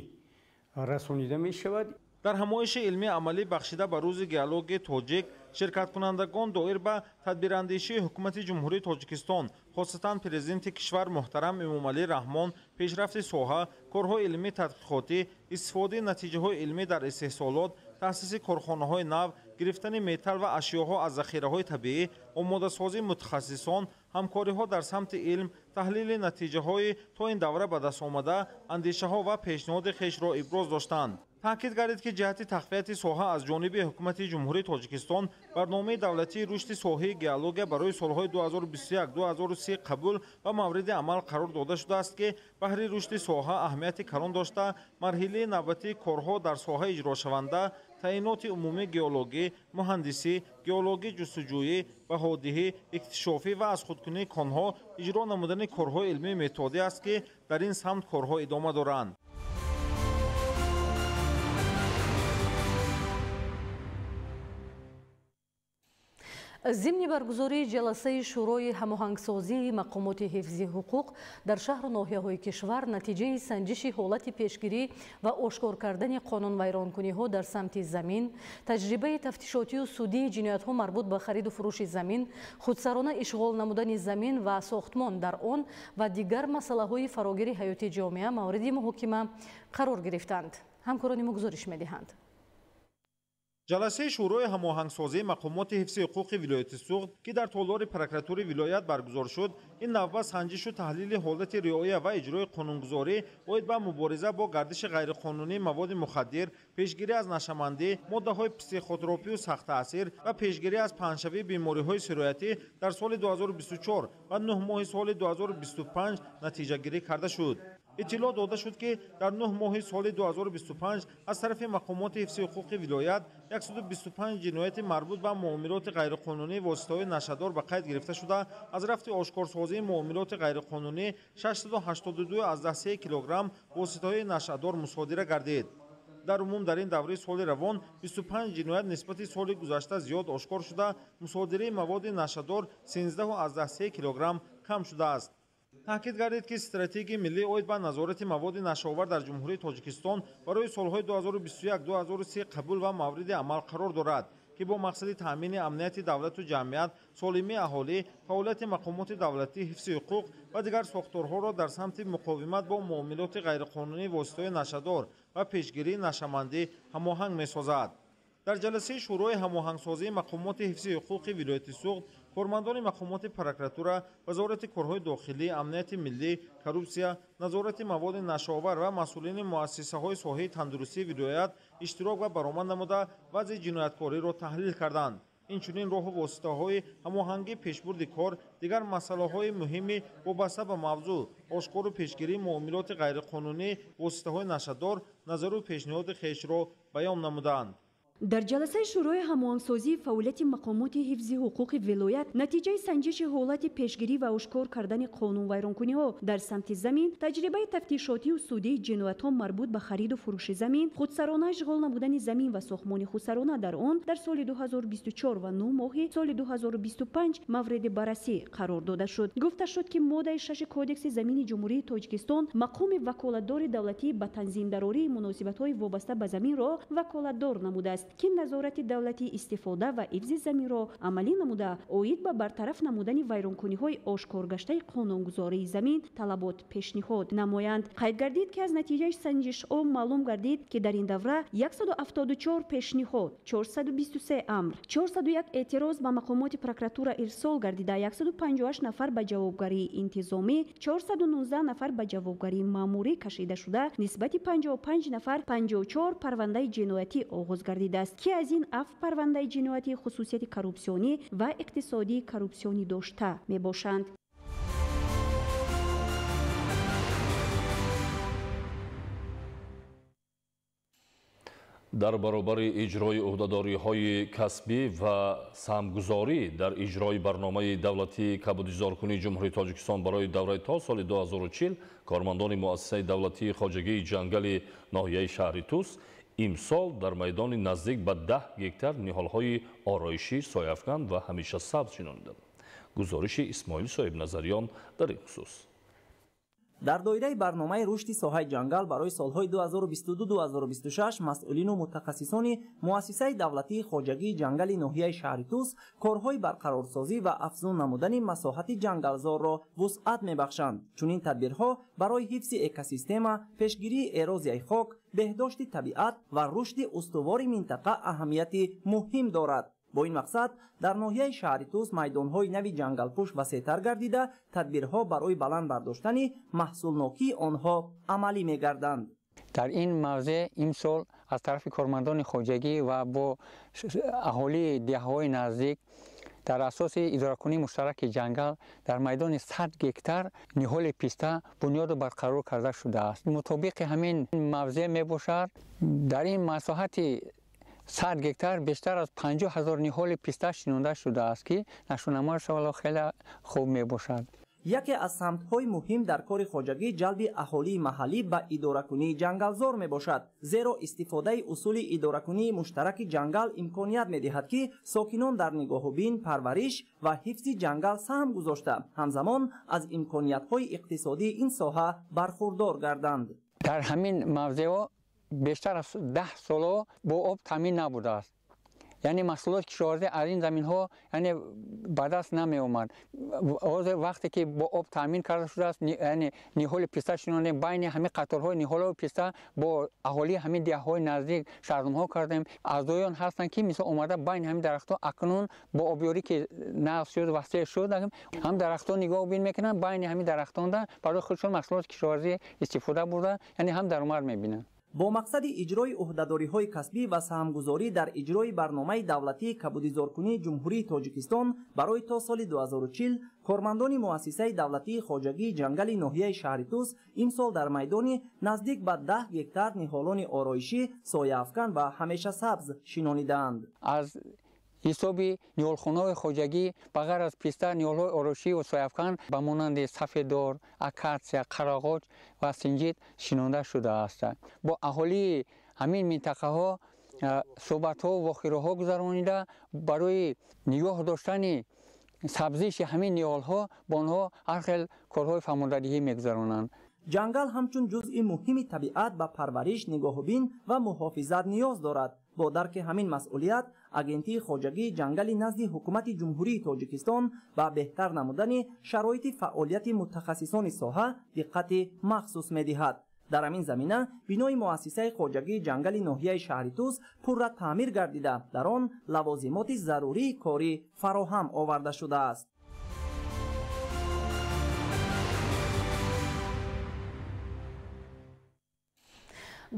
расонида мешавад. Дар ҳамоиши илмии амалӣ бахшида ба рӯзи геологияи тоҷик ширкаткунандагон доир ба тадбирандешии Ҳукумати Ҷумҳурии Тоҷикистон, хосатан Президенти кишвар муҳтарам Эмомалӣ Раҳмон, пешрафти соҳа, корҳои илмии тадқиқотӣ, истифодаи натиҷаҳои илмӣ дар истеҳсолот, таъсиси корхонаҳои нав, гирифтани металл ва ашёҳо аз захираҳои табиӣ, омодасозии мутахассисон, ҳамкориҳо дар самти илм, таҳлили натиҷаҳои то ин давра ба даст омада, андешаҳо ва пешниҳоди хешро иброз доштанд. Таъкид гардид, ки ҷиҳати тақвияти соҳа аз ҷониби Ҳукумати Ҷумҳурии Тоҷикистон барномаи давлатии рушди соҳаи геология барои солҳои 2021-2030 қабул ва мавриди амал қарор дода шудааст, ки баҳри рушди соҳа аҳамияти калон дошта, марҳилаи навбатии корҳо дар соҳа иҷрошаванда Таъиноти умумии геологӣ, муҳандисӣ, геологӣ ҷустуҷӯӣ, баҳодиҳӣ, иктишофӣ ва аз худкунии конҳо, иҷро намудани корҳои илмии методӣ аст, ки дар ин самт корҳо идома доранд. Зимни баргузории ҷаласаи Шӯрои ҳамоҳангсозии мақомоти ҳифзи ҳуқуқ дар шаҳру ноҳияҳои кишвар натиҷаи санҷиши ҳолати пешгирӣ ва ошкор кардани қонунвайронкуниҳо дар самти замин, таҷрибаи тафтишотию судии ҷиноятҳо марбут ба хариду фурӯши замин, худсарона ишғол намудани замин ва сохтмон дар он ва дигар масъалаҳои фарогири ҳаёти ҷомеа мавриди муҳокима қарор гирифтанд. Ҳамкорони мо гузориш медиҳанд. Ҷаласаи Шӯрои ҳамоҳангсозии мақомоти ҳифзи ҳуқуқи вилояти Суғд, ки дар толори прокуратураи вилоят баргузор шуд, ин навбат санҷишу таҳлили ҳолати риоя ва иҷрои қонунгузорӣ оид ба мубориза бо гардиши ғайриқонунии маводи мухаддир, пешгирӣ аз нашъамандӣ, моддаҳои психотропию сахттаъсир ва пешгирӣ аз паҳншавии бемориҳои сироятӣ дар соли 2024 ва 9 моҳи соли 2025 натиҷагирӣ карда шуд. Иттилоъ дода шуд, ки дар 9 моҳи соли 2025 аз тарафи мақомоти ҳифзи ҳуқуқи вилоят 125 ҷинояти марбут ба муомилоти ғайриқонунии воситаҳои нашъадор ба қайд гирифта шуда, аз рафти ошкорсозии муомилоти ғайриқонунӣ 682,3 килограмм воситаҳои нашъадор мусодира гардид. Дар умум дар ин давраи соли равон 25 ҷиноят нисбати соли гузашта зиёд ошкор шуда, мусодираи маводи нашъадор 13,3 килограмм кам шудааст. Таъкид гардид, ки стратегияи миллӣ оид ба назорати маводи нашъаовар дар Ҷумҳурии Тоҷикистон барои солҳои 2021-2030 қабул ва мавриди амал қарор дорад, ки бо мақсади таъмини амнияти давлату ҷамъият, солимии аҳолӣ, фаъолияти мақомоти давлатӣ, ҳифзи ҳуқуқ ва дигар сохторҳоро дар самти муқовимат бо муомилоти ғайриқонунии воситаҳои нашъадор ва пешгирии нашъамандӣ ҳамоҳанг месозад. Дар ҷаласаи Шӯрои ҳамоҳангсозии мақомоти ҳифзи ҳуқуқи вилояти Суғд кормандони мақомоти прокуратура, Вазорати корҳои дохилӣ, амнияти миллӣ, коррупсия, назорати маводи нашъаовар ва масъулини муассисаҳои соҳаи тандурустии вилоят иштирок ва баромад намуда вазъи ҷинояткориро таҳлил карданд. Инчунин роҳу воситаҳои ҳамоҳангии пешбурди кор, дигар масъалаҳои муҳими вобаста ба мавзӯъ, ошкору пешгирии муомилоти ғайриқонунии воситаҳои нашъадор назару пешниҳоди хешро баён намуданд. Дар ҷаласаи Шӯрои ҳамоҳангсозии фаъолияти мақомоти ҳифзи ҳуқуқи вилоят натиҷаи санҷиши ҳолати пешгирӣ ва ошкор кардани қонунвайронкуниҳо дар самти замин, таҷрибаи тафтишотию судии ҷиноятҳо марбут ба хариду фурӯши замин, худсарона ишғол намудани замин ва сохтмони худсарона дар он дар соли 2024 ва 9 моҳи соли 2025 мавриди баррасӣ қарор дода шуд. Гуфта шуд, ки моддаи 6 Кодекси замини Ҷумҳурии Тоҷикистон мақоми ваколатдори давлатӣ ба танзимдарории муносибатҳои вобаста ба заминро ваколатдор намудааст, ки назорати давлатӣ истифода ва ҳифзи заминро амалӣ намуда, оид ба бартараф намудани вайронкуниҳои ошкоргаштаи қонунгузории замин талабот пешниҳод намоянд. Қайд гардид, ки аз натиҷаи санҷишҳо маълум гардид, ки дар ин давра 174 пешниҳод, 423 амр, 401 эътироз ба мақомоти прокуратура ирсол гардида, 158 нафар ба ҷавобгарии интизомӣ, 419 нафар ба ҷавобгарии маъмурӣ кашида шуда, нисбати 55 нафар 54 парвандаи ҷиноятӣ оғоз гардидааст, ки аз ин 7 парвандаи ҷиноятӣ хусусияти коррупсионӣ ва иқтисодии коррупсионӣ дошта мебошанд. Дар баробари иҷрои ӯҳдадориҳои касбӣ ва саҳмгузорӣ дар иҷрои барномаи давлатии кабудизоркунии Ҷумҳурии Тоҷикистон барои давраи то соли 2040, кормандони муассисаи давлатии хоҷагии ҷангали ноҳияи шаҳри Тус имсол дар майдони наздик ба 10 гектар ниҳолҳои ороишӣ, сояафкан ва ҳамеша сабз шинониданд. Гузориши Исмоил Соҳибназариён дар ин хусус. Дар доираи барномаи рушди соҳаи ҷангал барои солҳои 2022-2026 масъулину мутахассисони муассисаи давлатии хоҷагии ҷангали ноҳияи шаҳри Тус корҳои барқарорсозӣ ва афзун намудани масоҳати ҷангалзорро вусъат мебахшанд. Чунин тадбирҳо барои ҳифзи экосистема, пешгирии эрозияи хок, беҳдошти табиат ва рушди устувори минтақа аҳамияти муҳим дорад. Бо ин мақсад дар ноҳияи шаҳри Тус майдонҳои нави ҷангалпӯш васеътар гардида, тадбирҳо барои баланд бардоштани маҳсулнокии онҳо амалӣ мегарданд. Дар ин мавзеъ имсол аз тарафи кормандони хоҷагӣ ва бо аҳолии деҳаҳои наздик дар асоси идоракунии муштараки ҷангал дар майдони 100 гектар ниҳоли писта бунёду барқарор карда шудааст. Мутобиқи ҳамин мавзеъ мебошад, дар ин масоҳати 100 гектар бештар аз 50 ҳазор ниҳоли писта шинонда шудааст, ки нашъунамояш хеле хуб мебошад. Яке аз самтҳои муҳим дар кори хоҷагӣ ҷалби аҳолии маҳаллӣ ба идоракунии ҷангалзор мебошад, зеро истифодаи усули идоракунии муштараки ҷангал имконият медиҳад, ки сокинон дар нигоҳубин, парвариш ва ҳифзи ҷангал саҳм гузошта, ҳамзамон аз имкониятҳои иқтисодии ин соҳа бархурдор гарданд. Дар ҳамин мавзеъҳо бештар аз 10 соло бо об таъмин набудааст. Яъне маҳсулоти кишоварзӣ аз ин заминҳо яъне ба даст намеомад. Ҳозир вақте ки бо об таъмин карда шудааст, яъне ниҳоли писта шинондем, байни ҳамин қаторҳои ниҳолҳои писта бо аҳолии ҳамин деҳаҳои наздик шаҳрдомҳо кардем. Аъзоён ҳастанд, ки мисол омада байни ҳамин дарахтҳо акнун бо обёрӣ ки нағз шуд, васеъ шуд, ҳам дарахтҳо нигоҳубин мекунанд, байни ҳамин дарахтонда барои худшон маҳсулоти кишоварзӣ истифода бурда, яъне ҳам даромад мебинанд. Бо мақсади иҷрои ӯҳдадориҳои касбӣ ва саҳмгузорӣ дар иҷрои барномаи давлатии кабудизоркунии Ҷумҳурии Тоҷикистон барои то соли 2040 кормандони муассисаи давлатии хоҷагии ҷангали ноҳияи шаҳри Тус имсол дар майдони наздик ба 10 гектар ниҳолони ороишӣ, сояафкан ва ҳамешасабз шинонидаанд. Аз ҳисоби ниҳолхонаҳои хоҷагӣ ба ғайр аз писта ниҳолҳои ороишӣ ва сояафкан ба монанди сафедор, акатсия, қарағоч ва синҷид шинонда шудааст. Бо аҳолии ҳамин минтақаҳо суҳбатҳо вохӯриҳо гузаронида, барои нигоҳ доштани сабзиши ҳамин ниҳолҳо бо онҳо ҳар хел корҳои фаҳмондадиҳӣ мегузаронанд. Ҷангал ҳамчун ҷузъи муҳими табиат ба парвариш, нигоҳубин ва муҳофизат ниёз дорад. Бо дарки ҳамин масъулият агентии хоҷагии ҷангали назди ҳукумати Ҷумҳурии Тоҷикистон ба беҳтар намудани шароити фаъолияти мутахассисони соҳа диққати махсус медиҳад. Дар ҳамин замина бинои муассисаи хоҷагии ҷангали ноҳияи шаҳри Тус пурра таъмир гардида, дар он лавозимоти зарурии корӣ фароҳам оварда шудааст.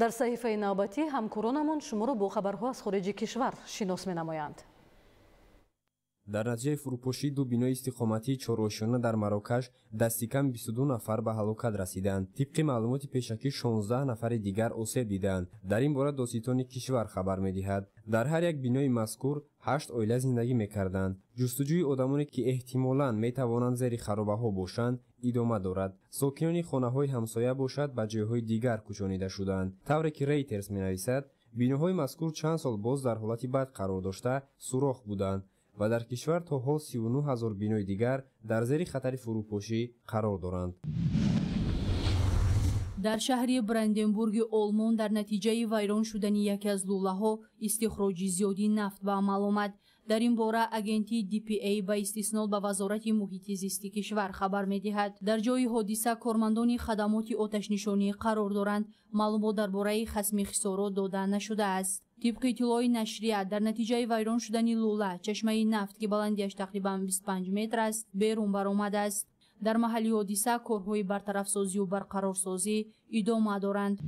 Дар саҳифаи навбатӣ ҳамкоронамон шуморо бо хабарҳо аз хориҷи кишвар шинос менамоянд. Дар натиҷаи фурӯпошии ду бинои истиқоматии чорошёна дар Марокаш дасти кам 22 нафар ба ҳалокат расиданд. Тибқи маълумоти пешакӣ 16 нафари дигар осеб диданд. Дар ин бора додситони кишвар хабар медиҳад. Дар ҳар як бинои мазкур 8 оила зиндагӣ мекарданд. Ҷустуҷӯи одамоне, ки эҳтимолан метавонанд зери харобаҳо бошанд, идома дорад. Сокинони хонаҳои ҳамсоя бошад ба ҷойҳои дигар кӯчонида шуданд. Тавре ки Рейтерс менависад, биноҳои мазкур чанд сол боз дар ҳолати бад қарор дошта сурох буданд ва дар кишвар то ҳол 39 ҳазор бинои дигар дар зери хатари фурӯпошӣ қарор доранд. Дар шаҳри Бранденбурги Олмон дар натиҷаи вайрон шудани яке аз лӯлаҳо истихроҷи зиёди нафт ба амал омад. Дар ин бора агентии DPA ба истиснод ба Вазорати муҳити зисти кишвар хабар медиҳад. Дар ҷои ҳодиса кормандони хадамоти оташнишонӣ қарор доранд. Маълумот дар бораи хасми хисорот дода нашудааст. Тибқи иттилои нашрия, дар натиҷаи вайрон шудани лӯла чашмаи нафт, ки баландиаш тақрибан 25 метр аст, берун баромадааст. Дар маҳалли ҳодиса корҳои бартарафсозию барқарорсозӣ идома доранд.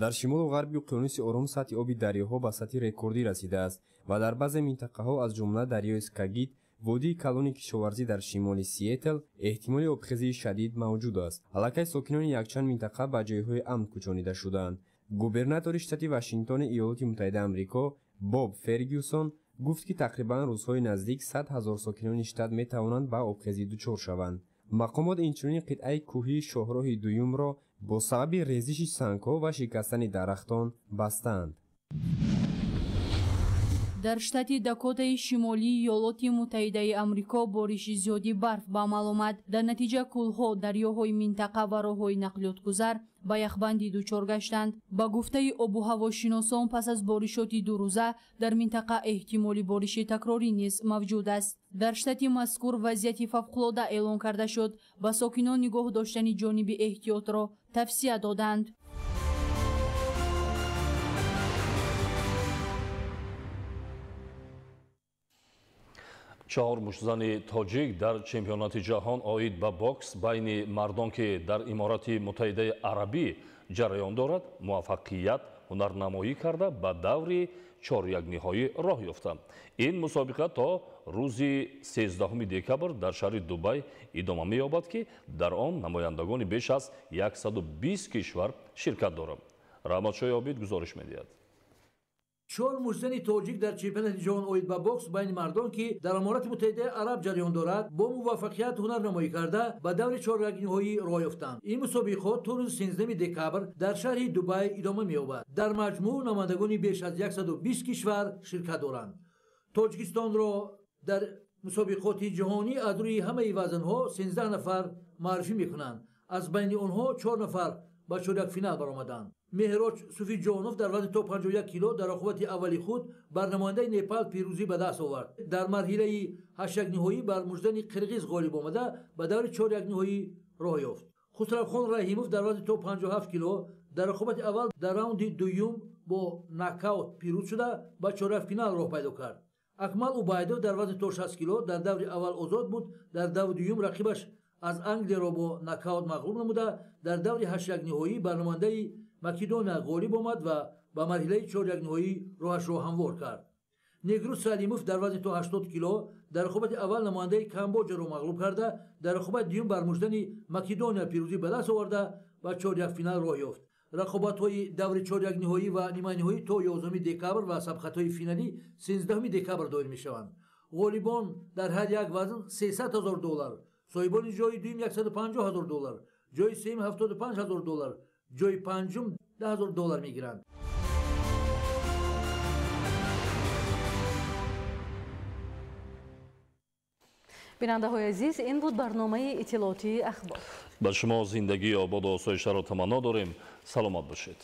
Дар шимолу ғарби уқёнуси Ором сатҳи оби дарёҳо ба сатҳи рекордӣ расидааст ва дар баъзе минтақаҳо аз ҷумла дарёи Скагит, водии калони кишоварзӣ дар шимоли Сиэтл, эҳтимоли обхезии шадид мавҷуд аст. Аллакай сокинони якчанд минтақа ба ҷойҳои амн кӯчонида шудаанд. Губернатори штати Вашингтони Иёлоти Муттаҳидаи Амрико Боб Фергюсон гуфт, ки тақрибан рӯзҳои наздик 100 ҳазор сокинони штат метавонанд ба обхезӣ дучор шаванд. Мақомот инчунин қитъаи кӯҳии шоҳроҳи дуюмро бо сабаби резиши сангҳо ва шикастани дарахтон бастаанд. Дар штати Дакотаи Шимолии Иёлоти Муттаҳидаи Амрико бориши зиёди барф ба амал омад. Дар натиҷа кӯлҳо, дарёҳои минтақа ва роҳҳои нақлиётгузар ба яхбандӣ дучор гаштанд. Ба гуфтаи обуҳавошиносон, пас аз боришоти дурӯза дар минтақа эҳтимоли бориши такрорӣ низ мавҷуд аст. Дар штати мазкур вазъияти фавқулода эълон карда шуд. Ба сокинон нигоҳ доштани ҷониби эҳтиётро тавсия доданд. Чаҳор муштзани тоҷик дар чемпионати ҷаҳон оид ба бокс байни мардон, ки дар Иморати Муттаҳидаи Арабӣ ҷараён дорад, муваффақият ҳунарнамоӣ карда ба даври чорякниҳоӣ роҳ ёфтанд. Ин мусобиқа то рӯзи 13 декабр дар шаҳри Дубай идома меёбад, ки дар он намояндагони беш аз 120 кишвар ширкат доранд. Раҳматшоҳи Обид гузориш медиҳад. Чор муштзани тоҷик дар чемпионати ҷаҳон оид ба бокс байни мардон, ки дар Аморати Муттаҳидаи Араб ҷараён дорад, бо муваффақият ҳунарнамоӣ карда ба даври чорякниҳоӣ роҳ ёфтанд. Ин мусобиқот то рӯзи 13 декабр дар шаҳри Дубай идома меёбад. Дар маҷмӯъ намояндагони беш аз 120 кишвар ширкат доранд. Тоҷикистонро дар мусобиқоти ҷаҳонӣ аз рӯи ҳамаи вазнҳо 13 нафар муаррифӣ мекунанд. Аз байни онҳо 4 нафар ба чорякфинал баромаданд. Меҳроҷ Суфиҷонов дар вазни то 51 кило дар рақобати аввали худ бар намояндаи Непал пирӯзӣ ба даст овард. Дар марҳилаи ҳашякниҳоӣ бар муждани қирғиз ғолиб омада ба даври чорякниҳоӣ роҳ ёфт. Хусравхон Раҳимов дар вазни то 57 кило дар рақобати аввал дар раунди дуюм бо нокаут пирӯз шуда ба чорякфинал роҳ пайдо кард. Акмал Убайдов дар вазни то 60 кило дар даври аввал озод буд, дар даври дуюм рақибаш аз Англияро бо нокаут мағлуб намуда дар даври ҳашякниҳоӣ бар намояндаи Македония ғолиб омад ва ба марҳилаи чорякниҳоӣ роҳашро ҳамвор кард. Негру Салимов дар вазни то 80 кило дар рақобати аввал намояндаи Камбоҷаро мағлуб карда дар рақобати дуюм бар муждани Македония пирӯзӣ ба даст оварда ба чорякфинал роҳ ёфт. Рақобатҳои даври чорякниҳоӣ ва ниманиҳоӣ то 11 декабр ва сабқатҳои финалӣ 13 декабр доир мешаванд. Ғолибон дар ҳар як вазн 300 ҳазор доллар, соҳибони ҷои дуюм 150 ҳазор доллар, ҷои сеюм 75 ҳазор доллар, ҷои панҷум 10 ҳазор доллар мегиранд. Бинандаҳои азиз, ин буд барномаи иттилоотии Ахбор. Ба шумо зиндагии ободу осоишаро таманно дорем. Саломат бошед.